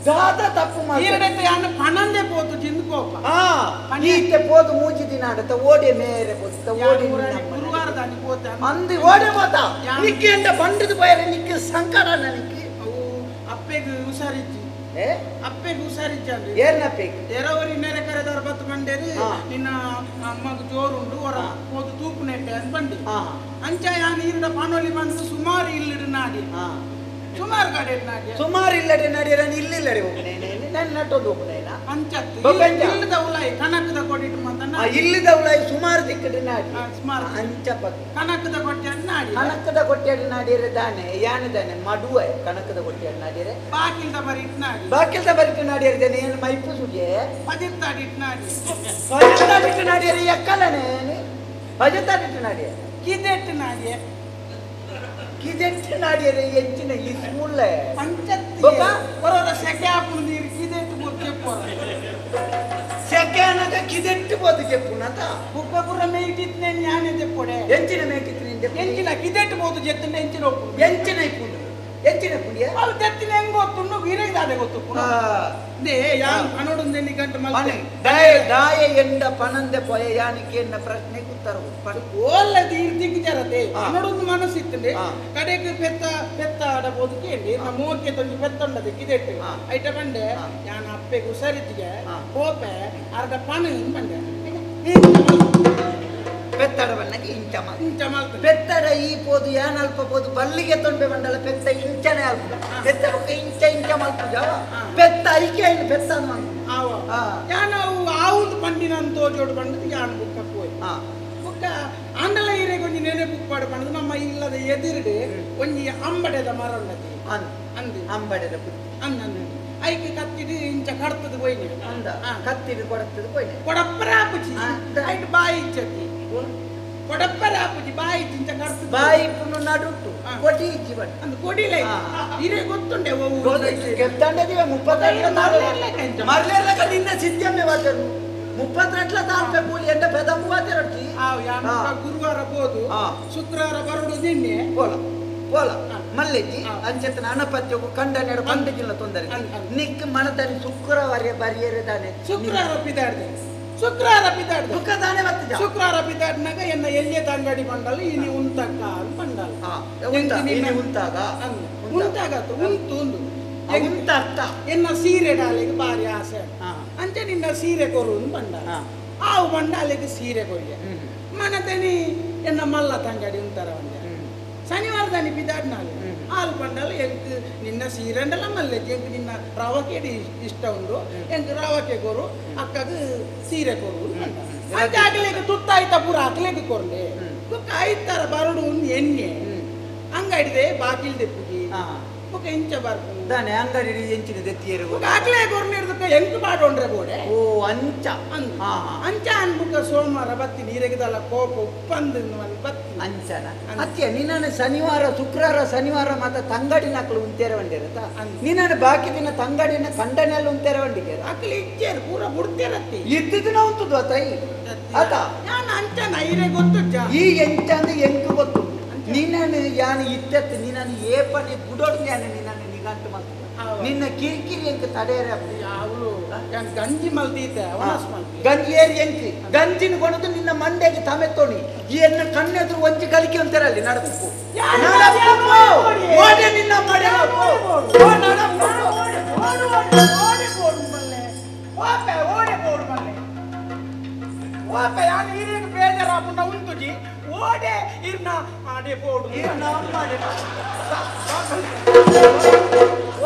[SPEAKER 2] ದಾದ ತಪ್ಪು ಮಾಡ್ತೆ
[SPEAKER 4] ಈರಡತ್ತೆ ಯಾನ್ ಪಣಂದೆ ಪೋತು ಜಿಂದು ಕೋಪ
[SPEAKER 2] ಈತೆ ಪೋದು ಮೂಜಿ ದಿನ ಆಡತ್ತ ಓಡೆ ಮೇರೆ ಪೋತ ಓಡಿ
[SPEAKER 4] ಗುರುವಾರ ದಾನಿ ಪೋತ
[SPEAKER 2] ಅಂದು ಓಡೆ ಪೋತ ನಿಕ್ಕೆ ಎಂತ ಬಂಡದ ಪೋಯರೆ ನಿಕ್ಕೆ ಸಂಕಟ ನಿಕ್ಕೆ
[SPEAKER 4] ಅವು ಅಪ್ಪೆಗೆ ಹುಷಾರಿಜ್ಜಿ ಅಪ್ಪೆಗೆ ಹುಷಾರಿಜ್ಜಿ ಅಂದ್ರೆ
[SPEAKER 2] ಏರ್ನಪ್ಪೆಗೆ
[SPEAKER 4] ಎರವರಿ ನೆರೆ ಕರೆದವ್ರ ಬತ್ತು ಬಂಡೇರಿ ನಿನ್ನ ಅಮ್ಮಗ ಜೋರುಂಡು ಹೊರ ಪೋದು ತೂಪು ನೆಟ್ಟೆ ಅಂತ ಬಂಡಿ ಅಂಚ ಯಾನ್ ಈರಡ ಪಾನೋಲಿ ಬಂದು ಸುಮಾರು ಇಲ್ಲಿಡು ನಾಡಿ ಸುಮಾರು ಕಡೆ ನಾಡಿ
[SPEAKER 2] ಸುಮಾರು ಇಲ್ಲಡೆ ನಾಡಿ ನಾನು ಇಲ್ಲಿಲ್ಲಡೆ ಹೋಗ್ನೇನೆ ನನ್ನ ನಟ್ಟೊಂದು ಹೋಗ್ನೇನ
[SPEAKER 4] ಅಂಚತ್ತು ಇಲ್ಲದ ಉಲಾಯಿ ಕನಕದ ಕೊಡಿಟ್ಟು ಮಾತನ್ನ
[SPEAKER 2] ಇಲ್ಲದ ಉಲಾಯಿ ಸುಮಾರು ದಿಕ್ಕಡೆ ನಾಡಿ
[SPEAKER 4] ಸುಮಾರು
[SPEAKER 2] ಅಂಚ ಪಕ್ಕ
[SPEAKER 4] ಕನಕದ ಕೊಟ್ಟಿಯಾಡಿ ನಾಡಿ
[SPEAKER 2] ಕನಕದ ಕೊಟ್ಟಿಯಾಡಿ ನಾಡಿಯರೆ ದಾನೆ ಯಾನೆ ದಾನೆ ಮಡುವ ಕನಕದ ಕೊಟ್ಟಿಯಾಡಿ ನಾಡಿಯರೆ
[SPEAKER 4] ಬಾಕಿಲ್ದ ಬರಿಟ್ಟು ನಾಡಿ
[SPEAKER 2] ಬಾಕಿಲ್ದ ಬರಿಟ್ಟು ನಾಡಿಯರೆ ದಾನೆ ಏನು ಮೈಪು ಸುಜೆ
[SPEAKER 4] ಪದಿತ್ತಾಡಿಟ್ಟು ನಾಡಿ
[SPEAKER 2] ಪದಿತ್ತಾಡಿಟ್ಟು ನಾಡಿಯರೆ ಎಕ್ಕಲನೆ ಪದಿತ್ತಾಡಿಟ್ಟು ನಾಡಿಯರೆ
[SPEAKER 4] ಕಿದೆಟ್ಟು ನಾಡಿಯೆ
[SPEAKER 2] ಕಿದೆಟ್ಟು ನಾಡಿಯರೆ ಎಂಚಿನ ಈ ಸ್ಕೂಲ್
[SPEAKER 4] ಪಂಚತ್ತು ಹೊರವರ ಸೆಕೆ ಆಪುಣ ನೀರು ಕಿದೆಟ್ಟು ಪೋದು
[SPEAKER 2] ಸೆಕೆ ಅನ್ನದ ಕಿದೆಟ್ಟು ಪೋದು ಚೆಪ್ಪುನತ
[SPEAKER 4] ಬುಕ್ಕ ಪೂರ ಮೇಯ್ಟಿತ್ನೆ ಯಾನೆ ಚೆಪ್ಪೊಡೆ
[SPEAKER 2] ಎಂಚಿನ ಮೇಯ್ಟಿತ್ನೆ
[SPEAKER 4] ಎಂಚಿನ ಕಿದೆಟ್ಟು ಪೋದು ಜೆತ್ತಂಡ ಎಂಚಿನ ಒಪ್ಪು
[SPEAKER 2] ಎಂಚಿನ ಇಪ್ಪುಂಡು ಎಂಚಿನ ಪುಂಡಿಯ
[SPEAKER 4] ಅವು ತೆತ್ತಿನ ಹೆಂಗ್ ಗೊತ್ತುಂಡು ವೀರಗೆ ಗೊತ್ತು they ಯಾನ್ ಪನೋಡುಂದೆನ್ನಿ ಗಂಟು ಮಲ್ತೆ
[SPEAKER 2] ದಾಯ ದಾಯ ಎಂಡ ಪನಂದೆ ಪೋಯ ಯಾನಿಕೆ ಎನ್ನ ಪ್ರಶ್ನೆಗೆ ಉತ್ತರ
[SPEAKER 4] ಓಲ್ಲದ ಇರ್ದಿಕ್ ಜರತೆ ಪನೋಡೊಂದು ಮನಸ್ಸು ಇತ್ತಂಡೆ ಕಡೆಗೆ ಪೆತ್ತ ಪೆತ್ತ ಆಡಬಹುದು ಕೇಳಿ ನಮ್ಮ ಮೋಕೆ ತೊಂಜಿ ಪೆತ್ತೊಂಡದೆ ಕಿದೆಟ್ಟು ಐಟ ಬಂಡೆ ಯಾನ್ ಅಪ್ಪೆಗೆ ಹುಷಾರಿತ್ತಿಗೆ ಕೋಪೆ ಅರ್ಧ ಪಣ ಬಂಡೆ
[SPEAKER 2] ಪೆತ್ತಡ ಬಣ್ಣಕ್ಕೆ ಇಂಚ
[SPEAKER 4] ಇಂಚ ಮಲ್ತ
[SPEAKER 2] ಪೆತ್ತಡ ಈ ಪೋದು ಯಾನ್ ಅಲ್ಪ ಪೋದು ಬಲ್ಲಿಗೆ ತೊಂಬೆ ಬಂಡಲ ಪೆತ್ತ ಇಂಚನೆ ಅಲ್ಪ ಪೆತ್ತ ಬೊಕ್ಕ ಇಂಚ ಇಂಚ ಮಲ್ಪು ಜಾವ ಪೆತ್ತ ಐಕೆ ಐನು ಪೆತ್ತ
[SPEAKER 4] ಆವ ಯಾನ್ ಅವು ಆವುಂದು ಪಂಡಿನ ತೋಜೋಡು ಬಂಡದು ಯಾನ್ ಬುಕ್ಕ ಪೋಯ್ ಬುಕ್ಕ ಆಂಡಲ ಈರೆಗೆ ಒಂಜಿ ನೆನೆ ಬುಕ್ ಪಾಡು ಬಂಡದು ನಮ್ಮ ಇಲ್ಲದ ಎದಿರುಡು ಒಂಜಿ ಅಂಬಡೆದ ಮರ ಉಂಡತಿ ಅಂದು
[SPEAKER 2] ಅಂಬಡೆದ
[SPEAKER 4] ಅಂದ ಐಕೆ ಕತ್ತಿಡು ಇಂಚ ಕಡ್ತದ ಪೋಯ್ನಿ
[SPEAKER 2] ಅಂದ ಕತ್ತಿಡು ಕೊಡತ್ತದ ಪೋಯ್ನಿ
[SPEAKER 4] ಕೊಡಪ್ಪರ ಆಪುಜಿ ಐಟ್ ಬಾಯಿ ಇಚ್ಚತಿ ಕೊಡಪ್ಪರ ಆಪುಜಿ ಬಾಯಿ ಇಂಚ ಕಡ್ತದ
[SPEAKER 2] ಬಾಯಿ ಪುನು ನಡುಟ್ಟು ಕೊಡಿ ಇಜ್ಜಿ ಬಣ್ಣ
[SPEAKER 4] ಅಂದ್ ಕೊಡಿಲ ಇರೆ ಗೊತ್ತುಂಡೆ
[SPEAKER 2] ಗೆದ್ದಾಂಡದಿವೆ 32 ಮರ್ಲೇರ್ಲಕ ನಿನ್ನ ಸಿದ್ಧಮ್ಮೆ ವಾತರು 32 ತಾಲ್ಪೆ ಕೂಲಿ ಎಂಡ ಪೆದಮ್ಮು ವಾತಿರೊಟ್ಟಿ
[SPEAKER 4] ಗುರುವಾರ ಪೋದು ಶುಕ್ರವಾರ ಬರೋಡು ನಿನ್ನೆ
[SPEAKER 2] ಪೋಲ ಪೋಲ ಮಲ್ಲೆಜ್ಜಿ ಅಂಚೆತ್ತನ ಅನಪತ್ಯಗು ಕಂಡನೆಡ ಬಂದಗಿಲ್ಲ ತೊಂದರೆ ನಿಕ್ ಮನತನಿ ಶುಕ್ರವಾರ ಬರಿಯರೆ ದಾನೆ
[SPEAKER 4] ಶುಕ್ರವಾರ ಪಿದಾಡ್ದೆ ಶುಕ್ರವಾರ ಪಿದಾಡ್ದೆ
[SPEAKER 2] ಬುಕ್ಕ ದಾನೆ ಬತ್ತಿಜ
[SPEAKER 4] ಶುಕ್ರವಾರ ಪಿದಾಡ್ನಾಗ ಎನ್ನ ಎಲ್ಲಿಯ ತಂಗಡಿ ಬಂಡಲ್ ಇನಿ ಉಂತಕ್ಕ ಅಂತ ಬಂಡಲ್
[SPEAKER 2] ಇನಿ ಉಂತಾಗ
[SPEAKER 4] ಉಂತಾಗತ್ತು ಉಂತು ಉಂದು
[SPEAKER 2] ಉಂತ ಅರ್ಥ
[SPEAKER 4] ಎನ್ನ ಸೀರೆ ಡಾಲಿಗೆ ಭಾರಿ ಆಸೆ ಅಂಚೆ ನಿನ್ನ ಸೀರೆ ಕೊರು ಬಂಡ ಆವು ಬಂಡಾಲಿಗೆ ಸೀರೆ ಕೊಯ್ಯ ಮನತನಿ ಎನ್ನ ಮಲ್ಲ ತಂಗಡಿ ಉಂತಾರ ಒಂದೆ ಶನಿವಾರದಾನಿ ಪಿದಾಡ್ನಾಲು ಹಾಲು ಬಂಡಲ್ ಎಂಕ್ ನಿನ್ನ ಸೀರೆಂಡಲ ಮಲ್ಲೆಜ್ಜಿ ಎಂಕ್ ನಿನ್ನ ರವಕೆ ಇಷ್ಟ ಉಂಡು ಎಂಕ್ ರವಕೆ ಕೊರು ಅಕ್ಕಗ ಸೀರೆ ಕೊರು ಅಂಚೆ ಅಗಲಿಗೆ ತುತ್ತಾಯ್ತ ಪೂರ ಅಕ್ಲೆಗೆ ಕೊರ್ಲೆ ಬೊಕ್ಕ ಐತಾರ ಬರಡು ಒಂದು ಎಣ್ಣೆ ಅಂಗಡಿದೆ ಬಾಕಿಲ್ ದೆಪ್ಪುಜಿ ಬೊಕ್ಕ ಇಂಚ ಬರ್ಪು
[SPEAKER 2] ದಾನೆ ಅಂಗಡಿ ಎಂಚಿನ ದೆತ್ತಿಯರು
[SPEAKER 4] ಬೊಕ್ಕ ಅಕ್ಲೆ ಕೊರ್ನಿಡ್ದಕ್ಕ ಎಂಕ್ ಬಾಡೊಂಡ್ರೆ ಬೋಡೆ
[SPEAKER 2] ಓ ಅಂಚ
[SPEAKER 4] ಅಂಚ ಅನ್ಬುಕ್ಕ ಸೋಮವಾರ ಬತ್ತಿ ನೀರೆಗಿದಲ್ಲ ಕೋಪ ಉಪ್ಪಂದು ಬತ್ತಿ
[SPEAKER 2] ಅಂಚನ ಅತ್ಯ ನಿನ್ನ ಶನಿವಾರ ಶುಕ್ರವಾರ ಶನಿವಾರ ಮಾತ ತಂಗಡಿನ ಅಕ್ಲು ಉಂತೇರ ವಂಡಿರತ್ತ ನಿನ್ನ ಬಾಕಿ ದಿನ ತಂಗಡಿನ ಕಂಡನೆಲ್ಲ ಉಂತೇರ ವಂಡಿಗೆ
[SPEAKER 4] ಅಕ್ಲು ಇಚ್ಚೇರು ಪೂರ ಬುಡ್ತೇರತ್ತಿ
[SPEAKER 2] ಇದ್ದಿದ್ದು ಉಂತುದು ಅತ್ತ ಆತ
[SPEAKER 4] ನಾನು ಅಂಚನ ಐರೆ ಗೊತ್ತು
[SPEAKER 2] ಈ ಎಂಚ ಅಂದ್ರೆ ಎಂಕ್ ಗೊತ್ತು ನಿನ್ನನ್ನು ಯಾನು ಇತ್ತತ್ತು ನಿನ್ನನ್ನು ಏಪನೆ ಬುಡೋಡು ಯಾನು ನಿನ್ನನ್ನು ನಿಗಂಟು ಮಾಡ್ತದೆ ನಿನ್ನ ಕಿರಿಕಿರಿ ಎಂಕ್ ತಡೆಯರೆ
[SPEAKER 4] ಅವಳು ಗಂಜಿ ಮಲ್ದೀತೆ
[SPEAKER 2] ಗಂಜಿ ಏರಿ ಎಂಕ್ ಗಂಜಿನ ಕೊಣದು ನಿನ್ನ ಮಂಡೆಗೆ ತಮೆತ್ತೋಣಿ ಈ ಎನ್ನ ಕಣ್ಣೆದುರು ಒಂಜಿ ಕಲಿಕೆ ಅಂತಾರಲ್ಲಿ ನಡಪು ಓಡೆ ನಿನ್ನ ಮಡೆ
[SPEAKER 4] ಬೇಜಾರಾಪುಂಡ ಉಂತುಜಿ ಓಡೆ ಇರ್ನ ಆಡೆ ಪೋಡು
[SPEAKER 2] ಇರ್ನ ಅಮ್ಮಾಡೆ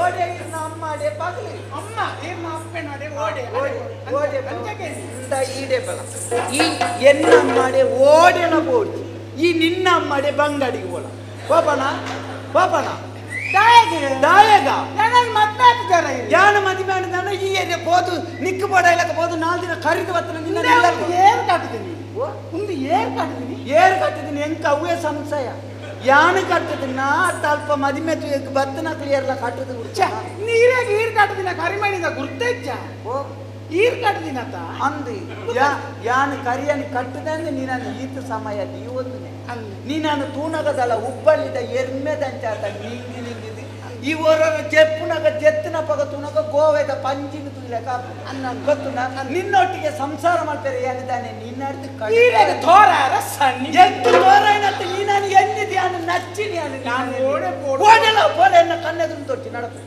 [SPEAKER 2] ಓಡೆ ಇರ್ನ ಅಮ್ಮಾಡೆ ಪಗಲಿ
[SPEAKER 4] ಅಮ್ಮ ಇರ್ನ ಅಪ್ಪೆನಾಡೆ ಓಡೆ
[SPEAKER 2] ಓಡೆ ಓಡೆ ಇಂದ ಈಡೆ ಬಲ ಈ ಎನ್ನ ಅಮ್ಮಾಡೆ ಓಡೆನ ಪೋಡ್ಜಿ ಈ ನಿನ್ನ ಅಮ್ಮಾಡೆ ಬಂಗಡಿಗೆ ಬೋಲ ಪಾಪಣ ಪಾಪಣ. ದಾಯಗ ಯಾನ ಮದಿಮೆ ಆಂಡ ಈ ಏರಿಯಾ ಪೋದು ನಿಕ್ಕು ಬೋಡ ಇಲ್ಲಕ ಪೋದು 4 ದಿನ ಕರಿದು ಬತ್ತನ ನಿನ್ನ
[SPEAKER 4] ಏರ್ ಕಟ್ಟುತ್ತೀನಿ ಒಂದು ಏರ್ ಕಟ್ಟುತ್ತೀನಿ
[SPEAKER 2] ಏರ್ ಕಟ್ಟುತ್ತೀನಿ ಎಂಕ ಅವೇ ಸಂಶಯ ಯಾನು ಕಟ್ಟುತ್ತೀನಿ ನಾ ಅಲ್ಪ ಮದಿಮೆ ಬತ್ತನ ಕ್ಲಿಯರ್ಲ ಕಟ್ಟುದು
[SPEAKER 4] ನೀರಾಗ ಈರ್ ಕಟ್ಟುದಿನ ಕರಿಮಣಿದ ಗುರ್ತೇಚ್ಚ
[SPEAKER 2] ಓ
[SPEAKER 4] ಈರ್ ಕಟ್ಟುದಿನತ
[SPEAKER 2] ಅಂದು ಯಾನು ಕರಿಯನಿ ಕಟ್ಟುದಂದ್ರೆ ನೀನನ್ನು ಈತ ಸಮಯ ದೀವೊಂದನೆ ನೀನನ್ನು ತೂನಗದಲ್ಲ ಉಬ್ಬಳ್ಳಿದ ಎರ್ಮೆದಂಚಾತ ನಿಂಗಿ ನಿಂಗಿದ್ದು ಈ ಓರ ಜೆಪ್ಪುನಗ ಜೆತ್ತಿನ ಪಗ ತೂನಗ ಗೋವೆದ ಪಂಜಿನ ತುಯ್ಲಕ ಅನ್ನ ಗೊತ್ತು ನಿನ್ನೊಟ್ಟಿಗೆ ಸಂಸಾರ ಮಾಡ್ತಾರೆ ಏನಿದ್ದಾನೆ ನಿನ್ನಡ್ದು
[SPEAKER 4] ತೋರ ಸಣ್ಣ
[SPEAKER 2] ಎತ್ತು ತೋರೈನತ್ತ ನೀನನ್ನು ಎನ್ನಿದೆ ಅನ್ನು ನಚ್ಚಿನಿ ಅನ್ನು ನಾನು ಓಡೆಲ್ಲ ಪೋಲೆ ಎನ್ನ ಕಣ್ಣೆದುರು ತೊಟ್ಟಿ ನಡಪು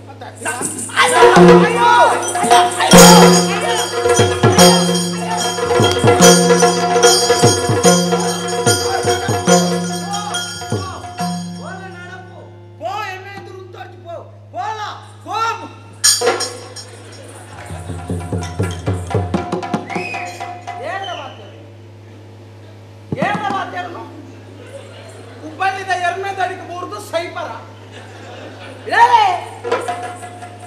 [SPEAKER 4] ಹುಬ್ಬಳ್ಳಿದ ಎರ್ಮೆದಡಿಗೆ ಬೂರ್ದು ಸೈಪರ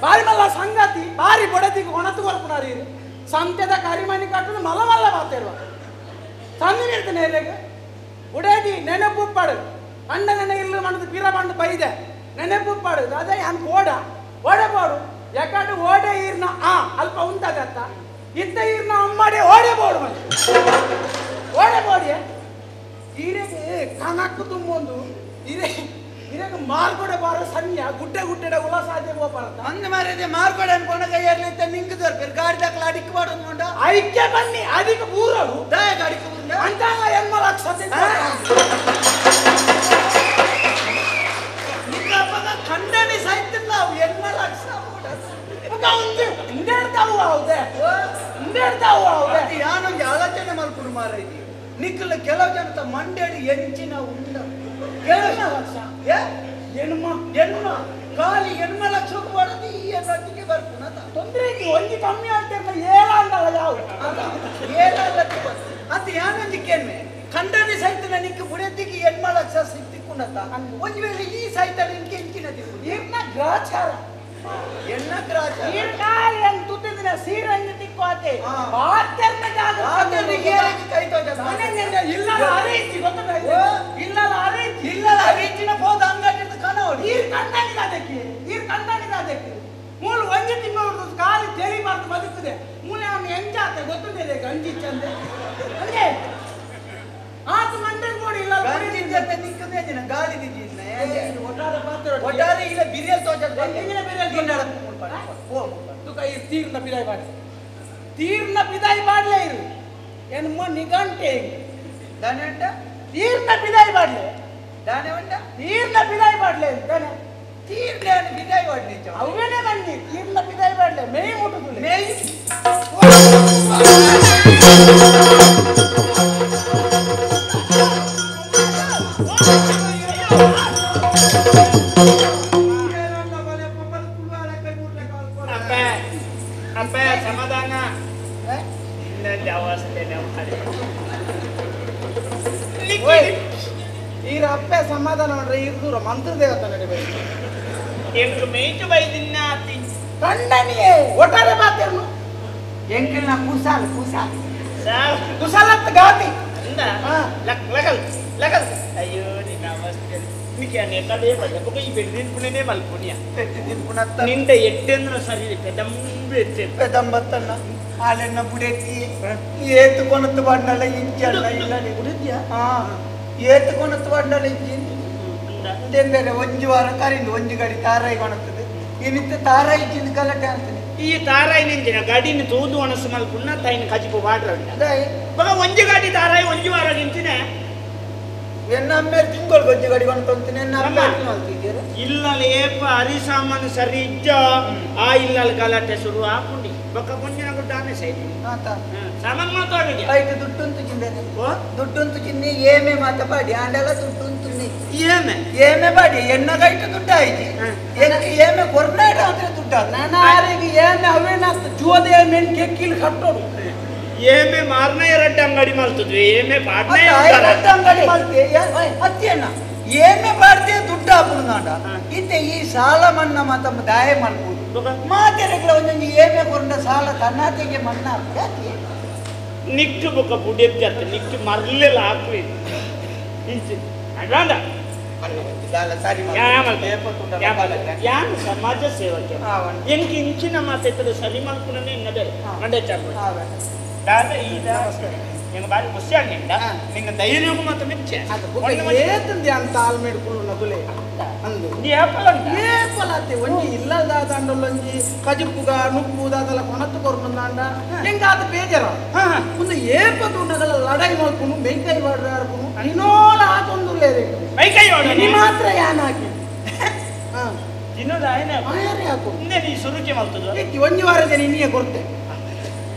[SPEAKER 4] ಬಾರಿ ಮಲ್ಲ ಸಂಗತಿ ಬಾರಿ ಬಡತಿಗೆ ಒಣತು ಕೊರ್ಪುನಾರಿ ಸಂತೆದ ಕರಿಮಣಿ ಕಟ್ಟದು ಮಲ್ಲ ಮಲ್ಲ ಮಾತೇರುವ ತಂದು ನಿಲ್ತಾನೆ ಎಲೆಗೆ ಉಡೇದಿ ನೆನಪುಪ್ಪಾಡು ಅಣ್ಣ ನೆನೆ ಇಲ್ಲ ಮಣದು ಪೀರ ಬಂಡು ಬೈದೆ ನೆನಪುಪ್ಪಾಡು ಅದೇ ಅನ್ ಓಡ ಓಡೆ ಬೋಡು ಯಾಕಂದ್ರೆ ಓಡೆ ಈರ್ನ ಆ ಅಲ್ಪ ಉಂಟದತ್ತ ಇತ್ತ ಈರ್ನ ಅಮ್ಮಾಡಿ ಓಡೆ ಬೋಡು ಮನೆ ಓಡೆ ಬೋಡಿಯೇ ಈರೆಗೆ ಕಣಕ್ಕು ತುಂಬೊಂದು ಇರೆ ಇರೆಗೆ ಮಾರ್ಗೋಡೆ ಬಾರ ಸನ್ಯ ಗುಡ್ಡೆ ಗುಡ್ಡೆ ಉಳ ಸಾಧ್ಯ ಹೋಗ್ಬಾರ್ದ
[SPEAKER 2] ಅಂದ ಮಾರಿದೆ ಮಾರ್ಗೋಡೆ ಅನ್ಕೊಂಡ ಕೈಯರ್ಲಿಂತ ನಿಂಗೆ ದೊರ್ಪೇರು ಗಾಡಿ ದಾಖಲ ಅಡಿಕ್ ಮಾಡೋದು
[SPEAKER 4] ಐಕ್ಯ ಬನ್ನಿ ಅದಕ್ಕೆ ಊರಳು
[SPEAKER 2] ದಾಯಕ ಅಡಿಕ್ ಊರ್ನ
[SPEAKER 4] ಅಂತ ಎಮ್ಮ ಲಕ್ಷ
[SPEAKER 2] ನಿಕ್ಕಪ್ಪಗ ಖಂಡನೆ ಸಾಯ್ತಿಲ್ಲ ಅವು ಎಮ್ಮ ಲಕ್ಷ
[SPEAKER 4] ಇಂದೇಡ್ತಾವು ಹೌದೇ ಇಂದೇಡ್ತಾವು ಹೌದೇ
[SPEAKER 2] ಯಾನೊಂದು ಆಲೋಚನೆ ಮಲ್ಪುಡು ಮಾರೈತಿ ನಿಕ್ಕಲ ಕೆಲವು ಜನತ ಮಂಡ್ಯಡಿ ಎಂಚಿನ ಉಂಡ ಕೆಲವು ಲಕ್ಷ
[SPEAKER 4] ಎಣ್ಮ
[SPEAKER 2] ಎಣ್ಮ ಖಾಲಿ ಎಣ್ಮ ಲಕ್ಷಕ್ಕೆ ಮಾಡೋದು ಈ ಎಣ್ಣೊಟ್ಟಿಗೆ ಬರ್ಪುನ
[SPEAKER 4] ತೊಂದರೆ ಐತಿ ಒಂಜಿ ಕಮ್ಮಿ ಆಗ್ತಿರ್ಲ ಏಲ ಅಂದಲ್ಲ ಯಾವ
[SPEAKER 2] ಏಲ ಅಂತ ಯಾನೊಂದು ಕೇಳ್ಮೆ ಖಂಡನೆ ಸಹಿತ ನಿಕ್ಕ ಬುಡತಿಗೆ ಎಣ್ಮ ಲಕ್ಷ ಸಿಕ್ತಿಕ್ಕುಂಡತ್ತ ಒಂದು ವೇಳೆ ಈ ಸಹಿತ ನಿನ್ಗೆ ಎಂಚಿನ ದಿಕ್ಕು
[SPEAKER 4] ಈರ್ನ ಗ್ರಾಚಾರ
[SPEAKER 2] ಎಣ್ಣ ಗ್ರಾಚಾರ
[SPEAKER 4] ಈರ್ಕಾಯಿ ತುತ್ತಿದಿನ ಸೀರೆ ತಿಕ್ಕು ಆತೆ ಬಾತೆರ್ನ ಜಾಗ
[SPEAKER 2] ಕೈ ತೋಜ
[SPEAKER 4] ಇಲ್ಲ ಅರೇಂಜ್ ಗೊತ್ತದ ಇಲ್ಲ ಅರೇಂಜ್
[SPEAKER 2] ಇಲ್ಲ ಅರೇಂಜಿನ ಹೋದ ಅಂಗಡಿ ಕನವಡಿ
[SPEAKER 4] ಈರ್ ಕಂಡನಿದ ಅದಕ್ಕೆ ಈರ್ ಕಂಡನಿದ ಅದಕ್ಕೆ ಮೂಲು ಒಂಜಿ ತಿಂಗಳು ಕಾಲು ತೆರಿಬಾರ್ದು ಬದುಕುದೆ ಮೂಲೆ ಅವನು ಎಂಜಾತೆ ಗೊತ್ತಿದೆ ಗಂಜಿ ಚಂದೆ ಅಂದ್ರೆ ಆತ ಮಂಡೆ ನೋಡಿ ಇಲ್ಲ
[SPEAKER 2] ಗಂಜಿ ಜೊತೆ ನಿಕ್ಕದೆ ದಿನ ಗಾಳಿ ದಿನ
[SPEAKER 4] ಒಟ್ಟಾರೆ ಪಾತ್ರ
[SPEAKER 2] ಒಟ್ಟಾರೆ ಇಲ್ಲ ಬಿರಿಯಲ್ ತೋಜ
[SPEAKER 4] ಎಂಜಿನ ಬಿರಿಯಲ್ ತೋಜ
[SPEAKER 2] ಓ
[SPEAKER 4] ತುಕ ಈ ತೀರ್ನ ಬಿದಾಯಿ ಬಾಡ್ಲೆ ತೀರ್ನ ಬಿದಾಯಿ ಬಾಡ್ಲೆ ಇರು ಎನ್ಮ ನಿಗಂಟೆ
[SPEAKER 2] ದಾನೆ ಉಂಟ
[SPEAKER 4] ತೀರ್ನ ಬಿದಾಯಿ ಬಾಡ್ಲೆ
[SPEAKER 2] ದಾನೆ ಉಂಟ
[SPEAKER 4] ತೀರ್ನ ಬಿದಾಯಿ ಬಾಡ್ಲೆ ಅಂತಾನೆ
[SPEAKER 2] ತೀರ್ನ ಬಿದಾಯಿ ಬಾಡ್ಲೆ
[SPEAKER 4] ಅವೇನೆ ಬನ್ನಿ ತೀರ್ನ ಬಿದಾಯಿ ಬಾಡ್ಲೆ ಮೇಯ್ ಮುಟ್ಟುದು
[SPEAKER 2] ಮೇಯ್
[SPEAKER 4] ಸಮಾಧಾನ ಈರ ಅಪ್ಪೆ ಸಮಾಧಾನ ಮಾಡ್ರೆ ಈರ್ ದೂರ ಮಂತ್ರ ದೇವತ ನಡಿಬೇಕು
[SPEAKER 5] ಎಂಕು ಮೇಯ್ತು ಬೈದಿನ್ನ
[SPEAKER 4] ಕಂಡನಿಯೇ ಒಟ್ಟಾರೆ ಮಾತೇನು
[SPEAKER 2] ಎಂಕಲ್ನ ಕುಸಾಲ್ ಕುಸಾಲ್
[SPEAKER 4] ಕುಸಾಲತ್ ಗಾತಿ
[SPEAKER 5] ಲಕ್ ಲಗಲ್ ಲಗಲ್ ಅಯ್ಯೋ ನಿನ್ನ ಅವಸ್ಥೆ ನಿಕ್ಕೆ ನೆಟ್ಟದೇ ಬಲ್ಲ ಈ ಬೆಳ್ಳಿನ ಪುಣೆನೇ ಮಲ್ಪುಣಿಯ ನಿಂದ ಎಟ್ಟೆಂದ್ರ ಸರಿ ಪೆದಂಬು ಎತ್ತೆ
[SPEAKER 2] ಪೆದಂಬತ್ತನ್ನ ಹಾಲೆನ್ನ ಬುಡೆತಿ ಏತು ಕೊನತ್ತು ಬಾಡ್ನಲ್ಲ ಇಂಚಲ್ಲ ಇಲ್ಲ
[SPEAKER 4] ಬುಡೆತಿಯ
[SPEAKER 2] ಹಾ ಏತು ಕೊನತ್ತು ಬಾಡ್ನಲ್ಲ ಇಂಚಿ ಎಂದರೆ ಒಂಜಿ ವಾರ ಕರಿಂದು ಒಂಜಿ ಗಡಿ ತಾರಾಯಿ ಕೊಣತ್ತದೆ ಇನ್ನಿತ್ತ ತಾರಾಯಿ ಚಿಂದ ಗಲಾಟೆ ಅಂತಾನೆ
[SPEAKER 5] ಈ ತಾರಾಯಿ ನಿಂತಿನ ಗಡಿನ ತೂದು ಒಣಸು ಮಲ್ಪುಣ್ಣ ತಾಯಿನ ಕಜಿಪು ವಾಡ್ರ ಬಗ ಒಂಜಿ ಗಾಡಿ ತಾರಾಯಿ ಒಂಜಿ ವಾರ ನಿಂತಿನ
[SPEAKER 2] ಎನ್ನ ಅಮ್ಮೇಲೆ ತಿಂಗಳು ಗೊಜ್ಜು ಗಡಿ ಕೊಣತಂತೀನಿ ಎನ್ನ ಅಮ್ಮ
[SPEAKER 5] ಇಲ್ಲಲ್ಲಿ ಏಪ ಅರಿ ಸಾಮಾನು ಸರಿ ಇಜ್ಜ ಆ ಇಲ್ಲಲ್ಲಿ ಗಲಾಟೆ ಶುರು ಆಪುಂಡಿ ಬೊಕ್ಕ ಕೊಂಜಿನ ಗುಡ್ಡಾನೆ ಸೈತಿ ಸಾಮಾನು ಮಾತಾಡಿದ್ಯಾ
[SPEAKER 2] ಐಟು ದುಡ್ಡುಂತು ಚಿಂದೇನೆ ದುಡ್ಡುಂತು ಚಿನ್ನಿ ಏಮೆ ಮಾತ ಪಾಡಿ ಆಂಡಲ ದುಡ್ಡುಂತು
[SPEAKER 5] ಏಮೆ
[SPEAKER 2] ಏಮೆ ಪಾಡಿ ಎನ್ನ ಕೈಟು ದುಡ್ಡು ಆಯ್ತು ಏನಕ್ಕೆ ಏಮೆ ಕೊರ್ನಾಟ ಅಂದ್ರೆ ದುಡ್ಡು
[SPEAKER 4] ನಾನು ಏಮೆ ಅವೇನಾಗ್ತ ಜೋದ ಏಮೆ ಕೆಕ್ಕಿಲ್ ಕಟ್ಟೋಡು
[SPEAKER 5] ಏಮೆ ಮಾರನೇ ಎರಡ್ಡು ಅಂಗಡಿ ಮಲ್ತದ್ವಿ ಏಮೆ ಪಾಡ್ನೆ
[SPEAKER 2] ಅಂಗಡಿ ಮಲ್ತೆ ಅತ್ಯಣ್ಣ ಏಮೆ ಬಾರ್ದೆ ದುಡ್ಡು ಹಾಪುನಾಡ ಇತ್ತೆ ಈ ಸಾಲ ಮನ್ನ ಮಾತ ದಾಯ ಮಲ್ಪುದು ಮಾತೆರೆಗ್ಲ ಒಂಜೊಂಜಿ ಏಮೆ ಕೊರಂಡ ಸಾಲ ತನ್ನಾತೆಗೆ ಮನ್ನ
[SPEAKER 4] ನಿಕ್ಕು ಬೊಕ್ಕ ಬುಡೆದ್ದೆ ನಿಕ್ಕು ಮರ್ಲೆಲ್ಲ ಹಾಕುವೆ ಇಂಚಿ ಅಡ್ವಾಂಡ ಯಾನ್ ಸಮಾಜ ಸೇವಕೆ ಎಂಕ್ ಇಂಚಿನ ಮಾತೈತದ ಸರಿ ಮಲ್ಪುನನೇ ಇನ್ನದೇ ಮಂಡೆ ಚಾಪು ದಾದ ಈ ಎಂಗ ಬಾರಿ ಖುಷಿ ಆಗಿಂಡ ನಿನ್ನ ಧೈರ್ಯಕ್ಕೂ ಮಾತ್ರ ಮೆಚ್ಚೆ
[SPEAKER 6] ಏತಂದೆ ಅಂತ ಆಲ್ಮೇಡ್ಕೊಳ್ಳು ನದುಲೆ ಅಂದು ಏಪಲಾತೆ ಒಂಜಿ ಇಲ್ಲದಾದಂಡಲೊಂಜಿ ಕಜಿಪ್ಪುಗ ನುಪ್ಪು ದಾದಲ ಕೊಣತ್ತು ಕೊರ್ನಂದಾಂಡ ಎಂಗಾದ ಬೇಜಾರ ಒಂದು ಏಪ ತುಂಡಗಲ ಲಡಾಯಿ ಮಲ್ಪುನು ಮೈಕೈ ವಾಡ್ರಾರ್ಪುನು ಇನ್ನೋಲ ಹಾಕೊಂದುಲ್ಲೇರೆ
[SPEAKER 4] ಮೈಕೈ ವಾಡ
[SPEAKER 6] ನೀ ಮಾತ್ರ ಯಾನ್ ಹಾಕಿ
[SPEAKER 4] ದಿನದ ಆಯ್ನ
[SPEAKER 6] ಆಯರೆ ಹಾಕು
[SPEAKER 4] ಇಂದೆ ನೀ ಸುರುಕೆ ಮಲ್ತದ
[SPEAKER 6] ಎತ್ತಿ ಒಂಜಿ ವಾರ ಜನ ಇನ್ನಿಯ ಕೊರ್ತೆ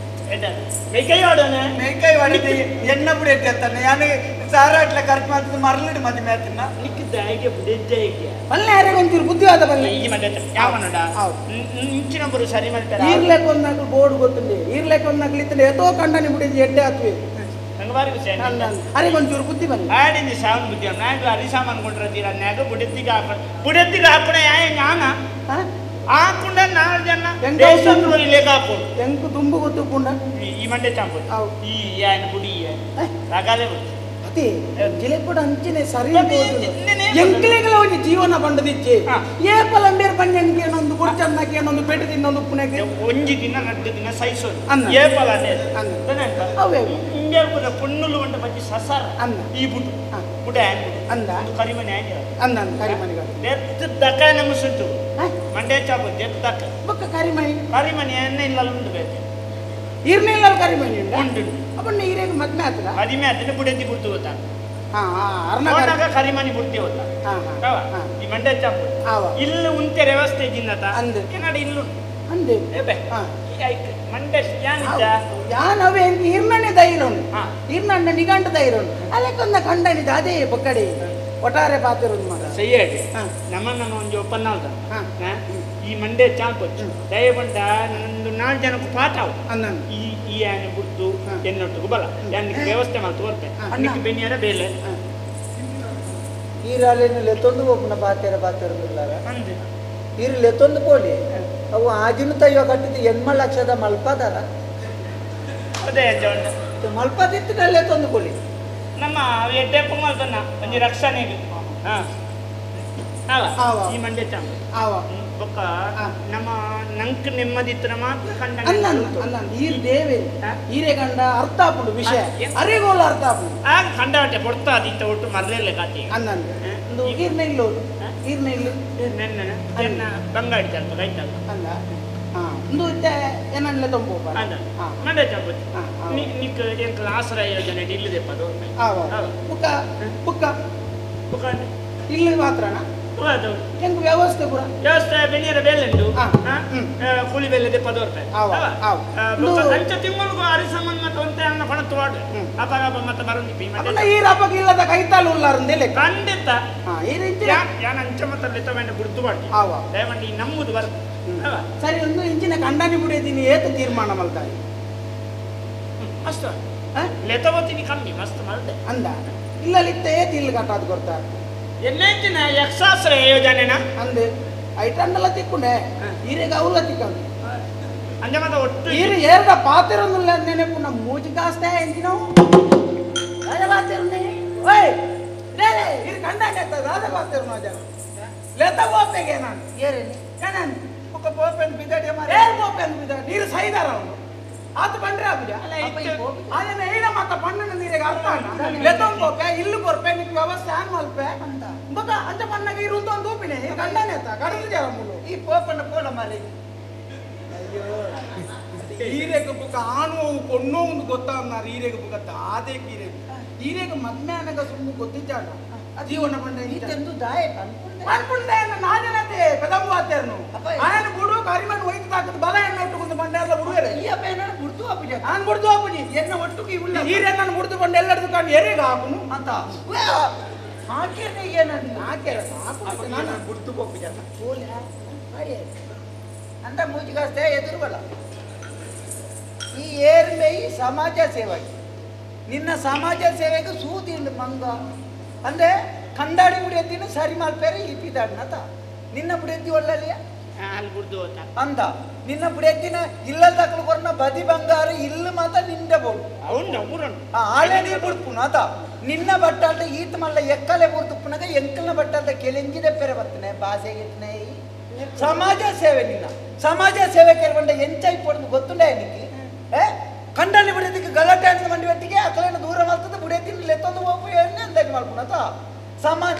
[SPEAKER 4] ಮೈಕೈ ವಾಡನೆ
[SPEAKER 2] ಮೈಕೈ ವಾಡಿದೆ ಎಣ್ಣ ಬುಡೆಟ್ಟಿ ಅಂತಾನೆ ಯಾನು ಸಾರಾಟ್ಲ ಖರ್ಚು ಮಾಡ್ತದೆ ಮರಳಿಡು ಮದಿ ಮೇತಿನ
[SPEAKER 4] ನಿಕ್ಕಿದ್ದ ಐಗೆ ಬುಡೆಜ್ಜೆ
[SPEAKER 6] ಬಲ್ಲೆ ಯಾರಿಗೆ ಒಂಚೂರು ಬುದ್ಧಿವಾದ ಬಲ್ಲೆ
[SPEAKER 4] ಈ ಮಟ್ಟ ಯಾವನಡ ಇಂಚಿನ ಬರು ಸರಿ ಮಾಡ್ತಾರೆ
[SPEAKER 6] ಈರ್ಲೆಕ್ ಒಂದಾಗ್ಲು ಬೋರ್ಡ್ ಗೊತ್ತುಂಡೆ ಈರ್ಲೆಕ್ ಒಂದಾಗ್ಲು ಇತ್ತಂಡೆ ಏತೋ ಕಂಡನಿ ಬುಡೆಜ್ಜಿ ಎಡ್ಡೆ ಆತ್ವೆ
[SPEAKER 4] ನಂಗೆ ಬಾರಿ ಖುಷಿ
[SPEAKER 6] ಅರೆಗೆ ಒಂಚೂರು ಬುದ್ಧಿ ಬನ್ನಿ
[SPEAKER 4] ಆಡಿಂದಿ ಸಾವನ್ ಬುದ್ಧಿ ನಾಗ ಅರಿ ಸಾಮಾನು ಕೊಂಡಿರತೀರ ನಾಗ ಬುಡೆತ್ತಿಗೆ ಹಾಕೋಣ ಬುಡೆತ್ತಿಗೆ ಹಾಕೋಣ ಯಾ ಜ್ಞಾನ ಹಾಕೊಂಡ ನಾಲ್ಕು ಜನ ಲೇಖ ಹಾಕೊಂಡು
[SPEAKER 6] ಎಂಕು ತುಂಬು ಗೊತ್ತುಕೊಂಡ
[SPEAKER 4] ಈ ಮಂಡೆ ಚಾಂಪು ಈ ಯಾನ ಬುಡಿ ರಗಾಲೆ ಬುಡಿ
[SPEAKER 6] ಅದೇ ಜಿಲೆ ಕೂಡ ಅಂಚಿನೆ ಸರಿ ಎಂಕ್ಲೆಗಳ ಒಂಜಿ ಜೀವನ ಬಂಡದಿಚ್ಚೆ ಏಪಲಂಬೇರ್ ಬಂಜನ್ಗೆ ಏನೊಂದು ಗುರ್ಚನ್ನಕ್ಕೆ ಏನೊಂದು ಪೆಟ್ಟು ತಿನ್ನೊಂದು ಉಪ್ಪುನೆಗೆ
[SPEAKER 4] ಒಂಜಿ ದಿನ ನಡ್ಡು ದಿನ ಸಹಿಸೋದು ಏಪಲ
[SPEAKER 6] ಅವೇ
[SPEAKER 4] ಇಂಗೆ ಪುಣ್ಣುಲು ಬಂಡ ಬಜ್ಜಿ ಸಸಾರ
[SPEAKER 6] ಅನ್ನ
[SPEAKER 4] ಈ ಬುಟ್ಟು ಬುಡ
[SPEAKER 6] ಅಂದ
[SPEAKER 4] ಕರಿಮನೆ ಆಗಿ
[SPEAKER 6] ಅಂದ ಕರಿಮನೆಗಳು
[SPEAKER 4] ದೆತ್ತು ದಕ್ಕ ನಮ್ಮ ಸುಟ್ಟು ಮಂಡೆ ಚಾಪು ದೆತ್ತು ದಕ್ಕ
[SPEAKER 6] ಬೊಕ್ಕ ಕರಿಮಣಿ
[SPEAKER 4] ಕರಿಮಣಿ ಎಣ್ಣೆ ಇಲ್ಲ ಉಂಡು ಬೇಕು
[SPEAKER 6] ಈರ್ನೆಲ್ಲ ಕರಿಮಣಿ
[SPEAKER 4] ಉಂಟು
[SPEAKER 6] ಅಪ್ಪ ಈರೇಗ ಮದ್ಮೆ ಆತದ
[SPEAKER 4] ಮದಿಮೆ ಆತದ ಬುಡೆತಿ ಬುಡ್ತು ಗೊತ್ತಾ
[SPEAKER 6] ಹಾ
[SPEAKER 4] ಕರಿಮಣಿ ಬುಡ್ತಿ ಗೊತ್ತಾ ಈ ಮಂಡೆ ಚಾಪು ಇಲ್ಲ ಉಂತೆ ವ್ಯವಸ್ಥೆ ಜಿನ್ನತ
[SPEAKER 6] ಅಂದು
[SPEAKER 4] ಕನ್ನಡ ಇಲ್ಲು
[SPEAKER 6] ಅಂದೆ
[SPEAKER 4] ಮಂಡೆ ಯಾನಿದ್ದ
[SPEAKER 6] ಯಾನವೇ ಈರ್ನಣ್ಣೆ ಧೈರ್ಯ ಈರ್ನಣ್ಣ ನಿಗಂಟ ಧೈರ್ಯ ಅದಕ್ಕೊಂದ ಕಂಡನಿದ ಅದೇ ಬೊಕ್ಕಡೆ ಒಟ್ಟಾರೆ ಪಾತಿರೋದು ಮಾತ್ರ
[SPEAKER 4] ಸಯ್ಯಾಡಿ ನಮ್ಮ ನಮ್ಮ ಒಂದು ಒಪ್ಪಂದ ಈ ಮಂಡೆ ಚಾಂಪು ದಯಬಂಡ ನಂದು ನಾಲ್ಕು ಜನಕ್ಕೂ ಪಾಠ ಈ ಈ ಆನೆ ಬುಡ್ದು ಎನ್ನೊಟ್ಟಿಗೂ ಬಲ ಯಾನಿಗೆ ವ್ಯವಸ್ಥೆ ಮಾಡ್ತು ಬರ್ತೆ ಅನ್ನಕ್ಕೆ ಬೆನ್ನಿಯರ ಬೇಲೆ
[SPEAKER 2] ಈರಾಲೇನು ಲೆತ್ತೊಂದು ಒಪ್ಪನ ಪಾತೆರ ಪಾತಿರೋದಿಲ್ಲಾರ ಈರು ಲೆತ್ತೊಂದು ಪೋಲಿ ಅವು ಆಜಿನ ತಯ್ಯೋ ಕಟ್ಟಿದ್ದು ಎಣ್ಮ ಲಕ್ಷದ ಮಲ್ಪದಾರ
[SPEAKER 4] ಅದೇ
[SPEAKER 2] ಮಲ್ಪದಿತ್ತು ಲೆತ್ತೊಂದು ಕೊಲಿ
[SPEAKER 4] ನಮ್ಮ ಎಡ್ಡೆ ಪೊಂಗಲ್ತನ ಒಂಜಿ ರಕ್ಷಣೆಗೆ ಈ ಮಂಡೆ ಚಾಂಪು ಬೊಕ್ಕ ನಮ್ಮ ನಂಕ್ ನೆಮ್ಮದಿತ್ರ ಮಾತ್ರ ಕಂಡ
[SPEAKER 6] ಅಲ್ಲ ಈರ್ ದೇವೆ ಈರೆ ಕಂಡ ಅರ್ಥ ಆಪುಂಡು ವಿಷಯ ಅರೆಗೋಲ ಅರ್ಥ ಆಪುಂಡು
[SPEAKER 4] ಆಗ ಕಂಡಾಟೆ ಕೊಡ್ತಾ ಅದಿತ್ತ ಒಟ್ಟು ಮರಲೆಲ್ಲ ಕಾತಿ
[SPEAKER 6] ಅನ್ನ ಒಂದು ಈರ್ನ ಇಲ್ಲೋ ಈರ್ನ ಇಲ್ಲಿ
[SPEAKER 4] ನನ್ನ ಬಂಗಾಡಿ ತಲ್ಪ ಕೈತಲ್ಲ
[SPEAKER 6] ಅಲ್ಲ ಒಂದು ಏನನ್ಲೆ ತೊಂಬ
[SPEAKER 4] ಮಂಡೆ ಚಾಂಪು ನಿಕ್ ಎಂಕ್ ಆಶ್ರಯ ಯೋಜನೆ ಇಲ್ಲದೆಪ್ಪ ಅದು
[SPEAKER 6] ಬುಕ್ಕ ಬುಕ್ಕ
[SPEAKER 4] ಬುಕ್ಕ
[SPEAKER 6] ಇಲ್ಲಿ ಮಾತ್ರನಾ ಹೆಂಗ್ ವ್ಯವಸ್ಥೆ ಪೂರ
[SPEAKER 4] ವ್ಯವಸ್ಥೆ ಬೆನಿಯರ ಬೇಲೆ ಉಂಟು ಕೂಲಿ ಬೇಲೆ 10 ರೂಪಾಯಿ ಅಂಚ ತಿಂಗಳಿಗೂ ಅರಿ ಸಾಮಾನು ಮತ್ತೆ ಒಂತೆ ಅನ್ನ ಪಣ ತೋಡು ಅಪ್ಪ ಮತ್ತೆ ಬರಂದಿಪ್ಪಿ
[SPEAKER 6] ಈ ರಪ್ಪಗೆ ಇಲ್ಲದ ಕೈತಾಲು ಉಲ್ಲಾರಂದೇಲೆ
[SPEAKER 4] ಖಂಡಿತ ಯಾನ್ ಅಂಚ ಮತ್ತೆ ಲೆತ್ತವೇಂಡ ಗುರ್ತು ಮಾಡಿ ದಯಮಾಡಿ ನಮ್ಮದು ಬರ
[SPEAKER 6] ಸರಿ ಒಂದು ಇಂಚಿನ ಕಂಡನಿ ಬಿಡಿದ್ದೀನಿ ಏತ ತೀರ್ಮಾನ ಮಲ್ತಾರೆ
[SPEAKER 4] ಅಷ್ಟು ಲೆತ್ತವತ್ತಿನಿ ಕಮ್ಮಿ ಮಸ್ತ್ ಮಲ್ದೆ
[SPEAKER 6] ಅಂದ ಇಲ್ಲ ಏತ್ ಇಲ್ಲಿ ಕಟ್ಟಾದ್ ಕೊಡ್ತಾ
[SPEAKER 4] ಎನ್ನೆಂಚಿನ ಯಕ್ಷಾಸ್ತ್ರ ಯೋಜನೆನಾ
[SPEAKER 6] ಅಂದೆ ಐಟಂಡಲ ತಿಕ್ಕೊಂಡೆ ಈರೆಗ ಅವಲ ತಿಕ್ಕಂದು
[SPEAKER 4] ಅಂಜ ಮತ್ತೆ ಒಟ್ಟು
[SPEAKER 6] ಈರು ಏರ್ದ ಪಾತಿರೊಂದಿಲ್ಲ ನೆನಪು ನಮ್ಮ ಮೂಜಿ ಕಾಸ್ತೆ ಎಂಚಿನವು ರಾಜ ಪಾತಿರುಂದೆ ಓಯ್ ಲೇ ಇರು ಕಂಡಾಗ ರಾಜ ಪಾತಿರು ಜನ ಲೇತ ಬೋಪೆಗೆ ನಾನು
[SPEAKER 2] ಏರೇನೆ
[SPEAKER 6] ಏನಾನು
[SPEAKER 2] ಒಕ್ಕ ಬೋಪೆನ್ ಬಿದಡೆ ಮಾರೆ
[SPEAKER 6] ಏರ್ ಬೋಪೆನ್ ಬಿದ ನೀರು ಸೈದಾರ ಅವನು ಆತ ಬಂದ್ರೆ ಆಪುಜ ಅದನ್ನ ಏನ ಮಾತ ಪಣ್ಣನ ನೀರಿಗೆ ಅರ್ಥ ಲೆತ್ತೊಂದು ಬೋಪೆ ಇಲ್ಲು ಕೊರ್ಪೆ ನಿಕ್ ವ್ಯವಸ್ಥೆ ಆನ್ ಮಲ್ಪೆ
[SPEAKER 2] ಅಂತ
[SPEAKER 6] ಬೊಕ ಅಂಚ ಪಣ್ಣಗೆ ಇರು ಒಂದು ಊಪಿನೆ ಕಂಡನೆ ಆತ ಕಡಲು ಜರ ಮುಲು
[SPEAKER 2] ಈ ಪೋಪಣ್ಣ ಪೋಲ ಮಾರೆ ಅಯ್ಯೋ
[SPEAKER 6] ಈರೆಗೆ ಬುಕ್ಕ ಆನು ಕೊಣ್ಣೋ ಒಂದು ಗೊತ್ತಾಗ್ನಾರು ಈರೆಗೆ ಬುಕ್ಕ ತಾದೇ ಈರೆಗೆ ಈರೆಗೆ ಮದ್ಮೆ ಅನಗ ಸುಮ್ಮನೆ ಗೊತ್ತಿಚ್ಚಾಡ ಜೀವನ ಪಂಡ
[SPEAKER 2] ಈತೆಂದು ದಾಯ
[SPEAKER 6] ಅನ್ಕೊಂಡೆ ನಾಜನತೆ ಪೆದಮ್ಮು ಆಯನ ಬುಡು ಕರಿಮನ್ ಒಯ್ತು ತಾಕದ ಬಲ ಎಣ್ಣೆ ಒಟ್ಟುಕೊಂಡು ಬಂಡೆಲ್ಲ ಬುಡುವೆರೆ
[SPEAKER 2] ಈ ಅಪ್ಪ ಏನಾರು ಬುಡ್ತು ಅಪ್ಪಜ
[SPEAKER 6] ನಾನು ಬುಡ್ತು ಅಪ್ಪಜಿ
[SPEAKER 2] ಎನ್ನ ಒಟ್ಟುಕು ಇವುಳ್ಳ
[SPEAKER 6] ಈರೆ ನಾನು ಬುಡ್ತು ಬಂಡೆ ಎಲ್ಲರದು ಕಾಣು ಎರೆಗೆ ಹಾಕುನು
[SPEAKER 2] ಅಂತ ಹಾಕೇನೆ ಏನಂತ
[SPEAKER 6] ಹಾಕೇರ ಹಾಕು
[SPEAKER 2] ನಾನು ಬುಡ್ತು ಪೋಪುಜ ಅಂತ ಮೂಜಿಗಾಸ್ತೆ ಎದುರು ಬಲ ಈ ಏರ್ಮೈ ಸಮಾಜ ಸೇವೆಗೆ ನಿನ್ನ ಸಮಾಜ ಸೇವೆಗೆ ಸೂದಿಲ್ಲ ಮಂಗ ಅಂದ್ರೆ ಕಂದಾಡಿ ಬುಡಿಯತ್ತಿನ ಸರಿ ಮಲ್ಪೇರೆ ಈ ಪಿದಾಡ್ನತ ನಿನ್ನ ಬುಡಿಯತ್ತಿ ಒಳ್ಳಲಿಯ ಅಂದ ನಿನ್ನ ಬುಡಿಯತ್ತಿನ ಇಲ್ಲದಕ್ಕಲು ಕೊರ್ನ ಬದಿ ಬಂಗಾರ ಇಲ್ಲ ಮಾತ ನಿಂದ ಬೋಡು ಆಳೆ ನೀ ಬುಡ್ಪುನ ಆತ ನಿನ್ನ ಬಟ್ಟಾಲ್ದ ಈತ ಮಲ್ಲ ಎಕ್ಕಲೆ ಬುಡ್ದುಪ್ಪುನಾಗ ಎಂಕಲ್ನ ಬಟ್ಟಾಲ್ದ ಕೆಲೆಂಜಿದ ಪೆರೆ ಬರ್ತನೆ ಬಾಸೆಗೆ ಸಮಾಜ ಸೇವೆ ನಿನ್ನ ಸಮಾಜ ಸೇವೆ ಕೆರಗೊಂಡ ಎಂಚಾಯಿ ಪೊಡ್ದು ಗೊತ್ತುಂಡ ನಿಕ್ಕೆ ಕಂಡಲ್ಲಿ ಬಿಡೋದಕ್ಕೆ ಗಲಾಟೆ ಆಡಿದ ಮಂಡಿ ಹೊತ್ತಿಗೆ ಅಕಲನ್ನು ದೂರ ಮಾಡ್ತದೆ ಬುಡಿಯತ್ತಿನ ಲೆತ್ತೊಂದು ಹೋಗು ಅಂದಾಜು ಮಾಡ್ಕೊಳತ ಸಮಾಜ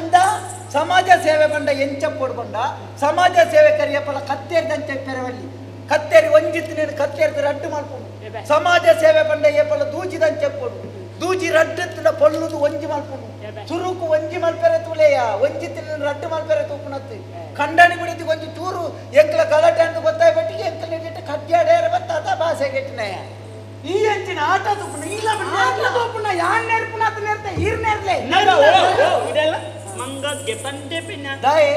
[SPEAKER 2] ಸಮಾಜ ಸೇವೆ ಬಂಡ ಎಂಚ ಪೊಡ್ಕೊಂಡ ಸಮಾಜ ಸೇವೆ ಕರಿಯಪ್ಪಲ ಕತ್ತೇರಿದಂಚ ಪೆರವಲ್ಲಿ ಕತ್ತೇರಿ ಒಂಜಿತ್ತಿನ ಕತ್ತೇರಿದ ರಡ್ಡು ಮಾಡ್ಕೊಂಡು ಸಮಾಜ ಸೇವೆ ಬಂಡ ಏಪಲ ದೂಜಿದಂಚ ಪೊಡು ದೂಜಿ ರಡ್ಡು ಪೊಲ್ಲುದು ಒಂಜಿ ಮಾಡ್ಕೊಂಡು ಚುರುಕು ಒಂಜಿ ಮಲ್ಪೆರೆ ತುಲೆಯ ಒಂಜಿತ್ತಿನ ರಡ್ಡು ಮಲ್ಪೆರೆ ತೂಪುನತ್ತು ಕಂಡನಿ ಬಿಡಿದ್ದು ಒಂಜಿ ಚೂರು ಎಂಕಲ ಗಲಾಟೆ ಅಂತ ಗೊತ್ತಾಗ್ಬಿಟ್ಟಿಗೆ ಎಂಕಲ ಹಿಡಿಟ್ಟು ಕಡ್ಯಾಡೇರ ಬತ್ತಾತ ಭಾಷೆ ಗೆಟ್ಟಿನಯ ಈ ಅಂಚಿನ ಆಟ ತುಪ್ಪುನ ಇಲ್ಲ
[SPEAKER 6] ಆಟ ತುಪ್ಪುನ ಯಾನ್ ನೆರ್ಪುನ ಅತ್ತ ನೆರ್ತೆ ಈರ್ ನೆರ್ಲೆ
[SPEAKER 4] ಇದೆಲ್ಲ ಮಂಗ ಗೆತಂಡೆ ಪಿನ್ನ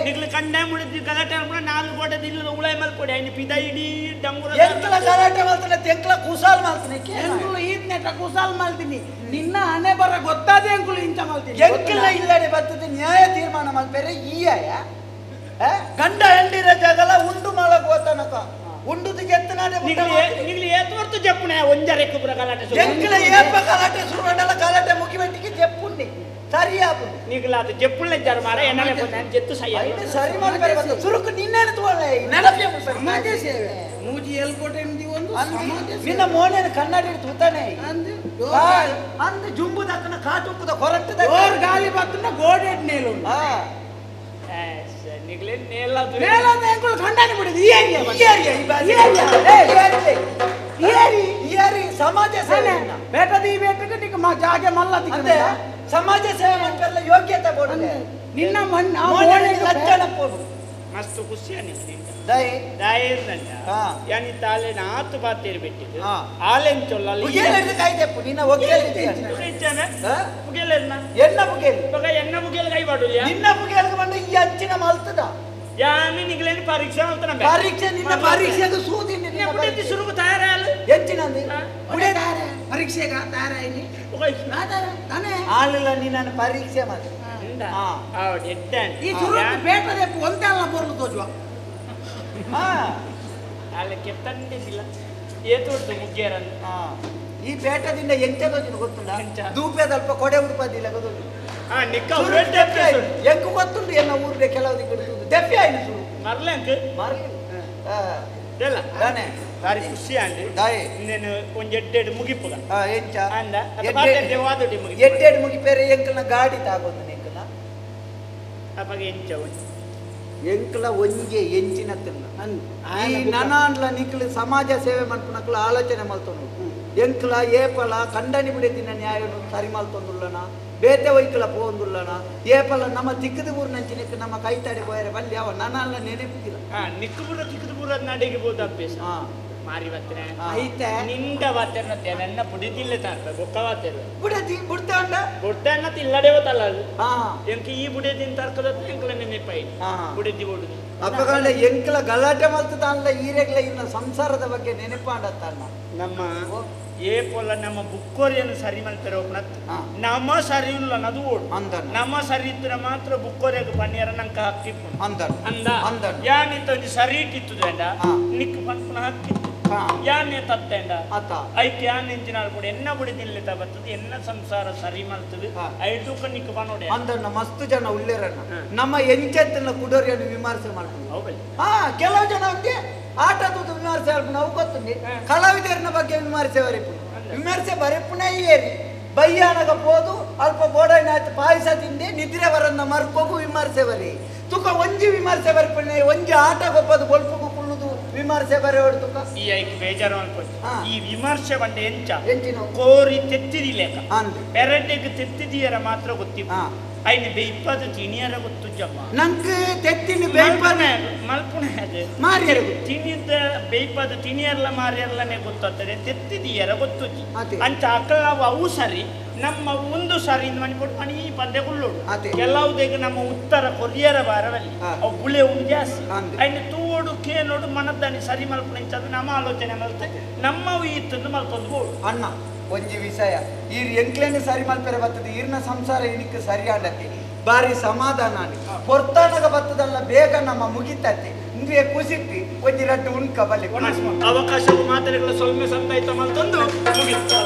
[SPEAKER 4] ನಿಗ್ಲ ಕಂಡ ಮುಡಿದ್ದು ಗಲಾಟೆ ಅನ್ಕೊಂಡು ನಾಲ್ಕು ಗೋಡೆ ದಿಲ್ಲ ಉಳಾಯಿ ಮಲ್ಕೊಡಿ ಐನು ಪಿದ ಇಡೀ ಡಂಗುರ
[SPEAKER 2] ಎಂಕಲ ಗಲಾಟೆ ಮಾಡ್ತಾನೆ ಎಂಕಲ ಕುಸಾಲ್ ಮಾಡ್ತಾನೆ
[SPEAKER 6] ಎಂಕುಲು ಈದ್ನೆಟ ಕುಸಾಲ್ ಮಾಡ್ತೀನಿ ನಿನ್ನ ಹಣೆ ಬರ ಗೊತ್ತಾದೆ ಎಂಕುಲು ಇಂಚ ಮಾಡ್ತೀನಿ
[SPEAKER 2] ಎಂಕಲ ಇಲ್ಲಡೆ ಬರ್ತದೆ ನ್ಯಾಯ ತೀರ್ಮಾನ ಮಾಡ್ಬೇರೆ ಈಯ ಗಂಡ ಹೆಂಡಿರ ಜಗಲ ಉಂಡು ಮಾಡಕ್ ಹೋತನಕ ಉಂಡುದು ಗೆತ್ತನಾಡೆ
[SPEAKER 4] ನಿಗ್ಲಿ ಏತು ಜಪ್ಪುಣೆ ಒಂಜರೆ ಕುಬ್ರ ಗಲಾಟೆ
[SPEAKER 2] ಎಂಕಲ ಏಪ ಗಲಾಟೆ ಸುರುವಂಡಲ ಗಲಾಟೆ ಮುಗಿಬೆಟ್ಟಿಗೆ ಜಪ್ಪುಂಡಿ ಸರಿ ಆಪು
[SPEAKER 4] ನಿಗ್ಲ ಅದು ಜಪ್ಪುಳ್ಳೆ ಜರ ಮಾರ ಎನ್ನಲೆ ನಾನು ಜೆತ್ತು ಸಯ್ಯ
[SPEAKER 2] ಸರಿ ಮಾಡಿ ಸುರುಕು ನಿನ್ನೇನು ತೋಳೆ ನೆನಪೇ
[SPEAKER 6] ಸಮಾಜ ಸೇವೆ ಮೂಜಿ ಎಲ್ಕೋಟೆ ಒಂದು
[SPEAKER 2] ನಿನ್ನ ಮೋನೇನು ಕನ್ನಡಿ ತೂತಾನೆ ಅಂದು ಜುಂಬು ದಕ್ಕನ ಕಾಟುಪ್ಪದ ಹೊರಟದ
[SPEAKER 6] ಗಾಲಿ ಬತ್ತನ ಗೋಡೆಡ್ ನೇಲು
[SPEAKER 4] ನಿಗ್ಲೇ ನೇಲ
[SPEAKER 6] ನೇಲ ಎಂಕುಲು ಖಂಡನೆ ಬಿಡಿದು ಈ ಏರಿಯಾ ಈ ಏರಿಯಾ ಈ ಏರಿ
[SPEAKER 2] ಏರಿ ಸಮಾಜ ಸೇವೆ
[SPEAKER 6] ಬೇಟದ ಈ ಬೇಟಕ್ಕೆ ನಿಕ್ಕ ಮಾ ಜಾಗೆ ಮಲ್ಲ
[SPEAKER 2] ಅಂದೆ ಸಮಾಜ ಸೇವೆ ಮಾಡ್ಪೆಲ್ಲ ಯೋಗ್ಯತೆ ಬೋಡು
[SPEAKER 6] ನಿನ್ನ ಮಣ್ಣ
[SPEAKER 2] ಲಜ್ಜನ ಪೋಡು
[SPEAKER 4] ಮಸ್ತ್ ಖುಷಿ ನಿಂದ
[SPEAKER 2] ದೈ
[SPEAKER 4] ದಾಯಿರ್ನಂಡ ಯಾನಿ ತಾಲೆ ನಾತು ಬಾತೇರಿ ಬಿಟ್ಟಿದ್ದು ಆಲೆನ್ ಚೊಲ್ಲಲ್ಲ
[SPEAKER 2] ಬುಗೇಲ್ ಕಾಯ್ದೆಪ್ಪು ನಿನ್ನ ಒಗ್ಗೇಲ್
[SPEAKER 4] ಇಚ್ಚಾನೆ ಬುಗೇಲೆನ್ನ
[SPEAKER 2] ಎನ್ನ ಬುಗೇಲ್
[SPEAKER 4] ಬಗ ಎನ್ನ ಬುಗೇಲ್ ಕೈ ಬಾಡುಲಿಯಾ
[SPEAKER 2] ನಿನ್ನ ಬುಗೇಲ್ಗೆ ಬಂದ ಈ ಅಂಚಿನ ಮಲ್ತದ
[SPEAKER 4] ಯಾನಿ ನಿಗ್ಲೇನು ಪರೀಕ್ಷೆ ಮಾಡ್ತಾನ
[SPEAKER 2] ಪರೀಕ್ಷೆ ನಿನ್ನ ಪರೀಕ್ಷೆಗೆ ಸೂದಿ ನಿನ್ನ
[SPEAKER 4] ಬುಡೇತಿ ಸುರುಗು ತಯಾರಾಯಲು
[SPEAKER 2] ಎಂಚಿನಂದಿ
[SPEAKER 6] ಬುಡೆ ಪರೀಕ್ಷೆಗ ತಯಾರಾಯಿನಿ ತಾನೇ
[SPEAKER 2] ಆಲಿಲ್ಲ ನಿನ್ನ ಪರೀಕ್ಷೆ ಮಾಡಿ
[SPEAKER 6] ಈ ಸುರುಗು ಬೇಟದೆಪ್ಪು ಒಂದಲ್ಲ ಬೊರ್ಲು ತೋಜುವ
[SPEAKER 4] ಅಲ್ಲ ಕೆತ್ತಂಡಿಲ್ಲ ಏತೋಡ್ದು ಮುಗ್ಗೇರನ್ನು
[SPEAKER 2] ಈ ಬೇಟದಿಂದ ಎಂಚ ತೋಜಿನ ಗೊತ್ತುಂಡ ದೂಪೆದಲ್ಪ ಕೊಡೆ ಉಡುಪದಿಲ್ಲ ಗೊತ್ತು ಎಂಕು ಗೊತ್ತುಂಟು ಎನ್ನ ಊರಿಗೆ ಕೆಲವು ದೆಪ್ಪೆ ಆಯ್ತು ಸುರು
[SPEAKER 4] ಮರ್ಲಂಕ್
[SPEAKER 2] ಮರ್ಲಿ
[SPEAKER 4] ಇಲ್ಲ ಭಾರಿ ಖುಷಿ ಆಂಡ್ ಇನ್ನೇನು ಒಂಜಿ ಎಡ್ಡೆಡ್ ಮುಗಿಪುಗ
[SPEAKER 2] ಎಂಚ
[SPEAKER 4] ಅಂದ
[SPEAKER 2] ಎಡ್ಡೆಡ್ ಮುಗಿಪೇರೆ ಎಂಕಲ್ನ ಗಾಡಿ ತಾಗೊಂದು ಎಂಕಲ್ನ
[SPEAKER 4] ಅವಾಗ ಎಂಚ
[SPEAKER 2] ಎಂಕಲ ಒಂಜೆ ಎಂಚಿನ ತಿನ್ನ ಈ ನನಾಂಡ್ಲ ನಿಕ್ಲು ಸಮಾಜ ಸೇವೆ ಮಲ್ಪುನಕ್ಲು ಆಲೋಚನೆ ಮಲ್ತೊಂಡು ಎಂಕಲ ಏಪಲ ಕಂಡನಿ ಬಿಡಿದಿನ ನ್ಯಾಯನು ಸರಿ ಮಲ್ತೊಂದುಲ್ಲನ ಬೇತೆ ವೈಕಲ ಪೋಂದುಲ್ಲನ ಏಪಲ ನಮ್ಮ ತಿಕ್ಕದ ಊರಿನಂಚಿನಕ್ಕೆ ನಮ್ಮ ಕೈ ತಡೆ ಪೋಯರೆ ಬಲ್ಲಿ ಅವ ನನಾಂಡ್ಲ ನೆನಪಿಲ್ಲ
[SPEAKER 4] ನಿಕ್ಕು ಬುರ ತಿಕ್ಕದ ಬುರ ನಡಿಗೆ ಬೋದು ಅಭ್ಯಾಸ ಮಾರಿ ಬತ್ತನೆ
[SPEAKER 6] ಐತೆ
[SPEAKER 4] ನಿಂಡ ವಾತೆರ್ನತ್ತೆ ನನ್ನ ಬುಡಿದಿಲ್ಲ ತಾರ್ಪ ಬೊಕ್ಕ ವಾತೆರ್
[SPEAKER 2] ಬುಡದಿ ಬುಡ್ತಾಂಡ
[SPEAKER 4] ಬುಡ್ತಾಂಡ ತಿಲ್ಲಡೆ ಹೋತಲ್ಲ ಅದು ಎಂಕ ಈ ಬುಡದಿನ ತರ್ಕದ ಎಂಕಲ ನೆನಪಾಯಿ ಬುಡದಿ ಬುಡುದು
[SPEAKER 2] ಅಪ್ಪಗಂಡ ಎಂಕಲ ಗಲಾಟೆ ಮಲ್ತದಾನ್ಲ ಈರೆಗ್ಲ ಇನ್ನ ಸಂಸಾರದ ಬಗ್ಗೆ ನೆನಪಾಂಡತ್ತಾನ
[SPEAKER 4] ನಮ್ಮ ಏ ಪೊಲ್ಲ ನಮ್ಮ ಬುಕ್ಕೋರಿಯನ್ನು ಸರಿ ಮಲ್ಪೆರ ಒಪ್ಪನತ್ತು ನಮ್ಮ ಸರಿ ಇಲ್ಲ ಅನ್ನೋದು ಓಡು ನಮ್ಮ ಸರಿ ಇದ್ರೆ ಮಾತ್ರ ಬುಕ್ಕೋರಿಯಾಗ ಪನ್ನಿಯರ ನಂಗೆ ಹಕ್ಕಿಪ್ಪು ಅಂದ ಅಂದ ಯಾನಿತ್ತ ಒಂಜಿ ಸರಿ ಇಟ್ಟಿತ್ತು ಅಂಡ ನಿಕ್ ಪನ್ಪುನ ಹಕ್ಕಿತ್ತು ಯಾನೆ ತತ್ತೇಂಡ ಐಕ್ ಯಾನ್ ಇಂಚಿನಾಲ್ ಕೂಡ ಎನ್ನ ಬುಡಿ ತಿನ್ಲಿತ್ತ ಬರ್ತದೆ ಎನ್ನ ಸಂಸಾರ ಸರಿ ಮಲ್ತದೆ ಐಟುಕ ನಿಕ್ ಪನೋಡೆ
[SPEAKER 2] ಅಂದಣ್ಣ ಮಸ್ತ್ ಜನ ಉಳ್ಳೇರಣ್ಣ ನಮ್ಮ ಎಂಚೆತ್ತನ್ನ ಕುಡೋರಿಯನ್ನು ವಿಮರ್ಶೆ ಮಾಡ್ಕೊಂಡು ಕೆಲವು ಜನ ಅಂತೆ ಆಟ ತೂತು ವಿಮರ್ಶೆ ನಾವು ಗೊತ್ತುಂಡಿ ಕಲಾವಿದರನ್ನ ಬಗ್ಗೆ ವಿಮರ್ಶೆ ಬರೆಪು ವಿಮರ್ಶೆ ಬರೆಪುನೇ ಏರಿ ಬಯ್ಯಾನಗ ಪೋದು ಅಲ್ಪ ಬೋಡೈನ ಆಯ್ತು ಪಾಯಸ ತಿಂದೆ ನಿದ್ರೆ ಬರನ್ನ ಮರ್ಕೋಗು ವಿಮರ್ಶೆ ಬರಿ ತುಕ ಒಂಜಿ ವಿಮರ್ಶೆ ಬರೆಪುಣೆ ಒಂಜಿ ಆಟ ಗೊಪ್ಪದು ಬೊಲ್ಪುಗು ಕುಳ್ಳುದು ವಿಮರ್ಶೆ ಬರೆಯೋಡು ತುಕ
[SPEAKER 4] ಈ ಐಕ್ ಬೇಜಾರು ಅನ್ಕೊಂಡು ಈ ವಿಮರ್ಶೆ ಬಂಡೆ ಎಂಚ
[SPEAKER 2] ಕೋರಿ
[SPEAKER 4] ತೆತ್ತಿದಿಲೇಕ ಪೆರಡೆಗೆ ತೆತ್ತಿದಿಯರ ಮಾತ್ರ ಗೊತ್ತಿಪ್ಪ ಐನ ಬೇಯ್ಪದ ತಿಣಿಯರ ಗೊತ್ತು ಜಮ್ಮ
[SPEAKER 2] ನಂಗೆ ತೆತ್ತಿನ ಬೇಯ್ಪದ
[SPEAKER 4] ಮಲ್ಪುಣೆ ಅದು
[SPEAKER 2] ಮಾರಿಯರ
[SPEAKER 4] ತಿಣಿದ ಬೇಯ್ಪದ ತಿಣಿಯರ್ಲ ಮಾರಿಯರ್ಲನೆ ಗೊತ್ತಾಗ್ತದೆ ತೆತ್ತಿದಿಯರ ಗೊತ್ತು ಅಂಚ ಅಕ್ಕಳ ನಾವು ಅವು ಸರಿ ನಮ್ಮ ಒಂದು ಸಾರಿ ಮಣಿ ಮಣಿ ಪಂದ್ಯ ಕುಳ್ಳೋಡು ಕೆಲವುದಕ್ಕೆ ನಮ್ಮ ಉತ್ತರ ಕೊರಿಯರ ಬಾರವಲ್ಲಿ ಅವು ಬುಳೆ ಉಂಡು ಜಾಸ್ತಿ ಐನ ತೂವೋಡು ಕೇನೋಡು ಮನದ್ದಾನಿ ಸರಿ ಮಲ್ಪುಣೆ ಅದು ನಮ್ಮ ಆಲೋಚನೆ ಮಲ್ತೆ ನಮ್ಮ ಇತ್ತಂದು ಮಲ್ತೊಂದು ಬೋಡು
[SPEAKER 2] ಅಣ್ಣ ಒಂಜಿ ವಿಷಯ ಈರ್ ಎಂಕ್ಲೇನು ಸರಿ ಮಲ್ಪೆರೆ ಬರ್ತದೆ ಈರ್ನ ಸಂಸಾರ ಇನಿಕ್ ಸರಿ ಆಂಡತಿ ಬಾರಿ ಸಮಾಧಾನ ಪೊರ್ತಾನಗ ಬತ್ತದಲ್ಲ ಬೇಗ ನಮ್ಮ ಮುಗಿತತ್ತೆ ಇಂದುವೆ ಕುಸಿಟ್ಟಿ ಒಂಜಿ ರಡ್ಡು ಉಣ್ಕ ಬಲ್ಲಿ
[SPEAKER 4] ಅವಕಾಶ ಮಾತ್ರೆಗಳ ಸೊಲ್ಮೆ ಸಂದಾಯ್ತ ಮಲ್ತಂದು ಮುಗಿತು.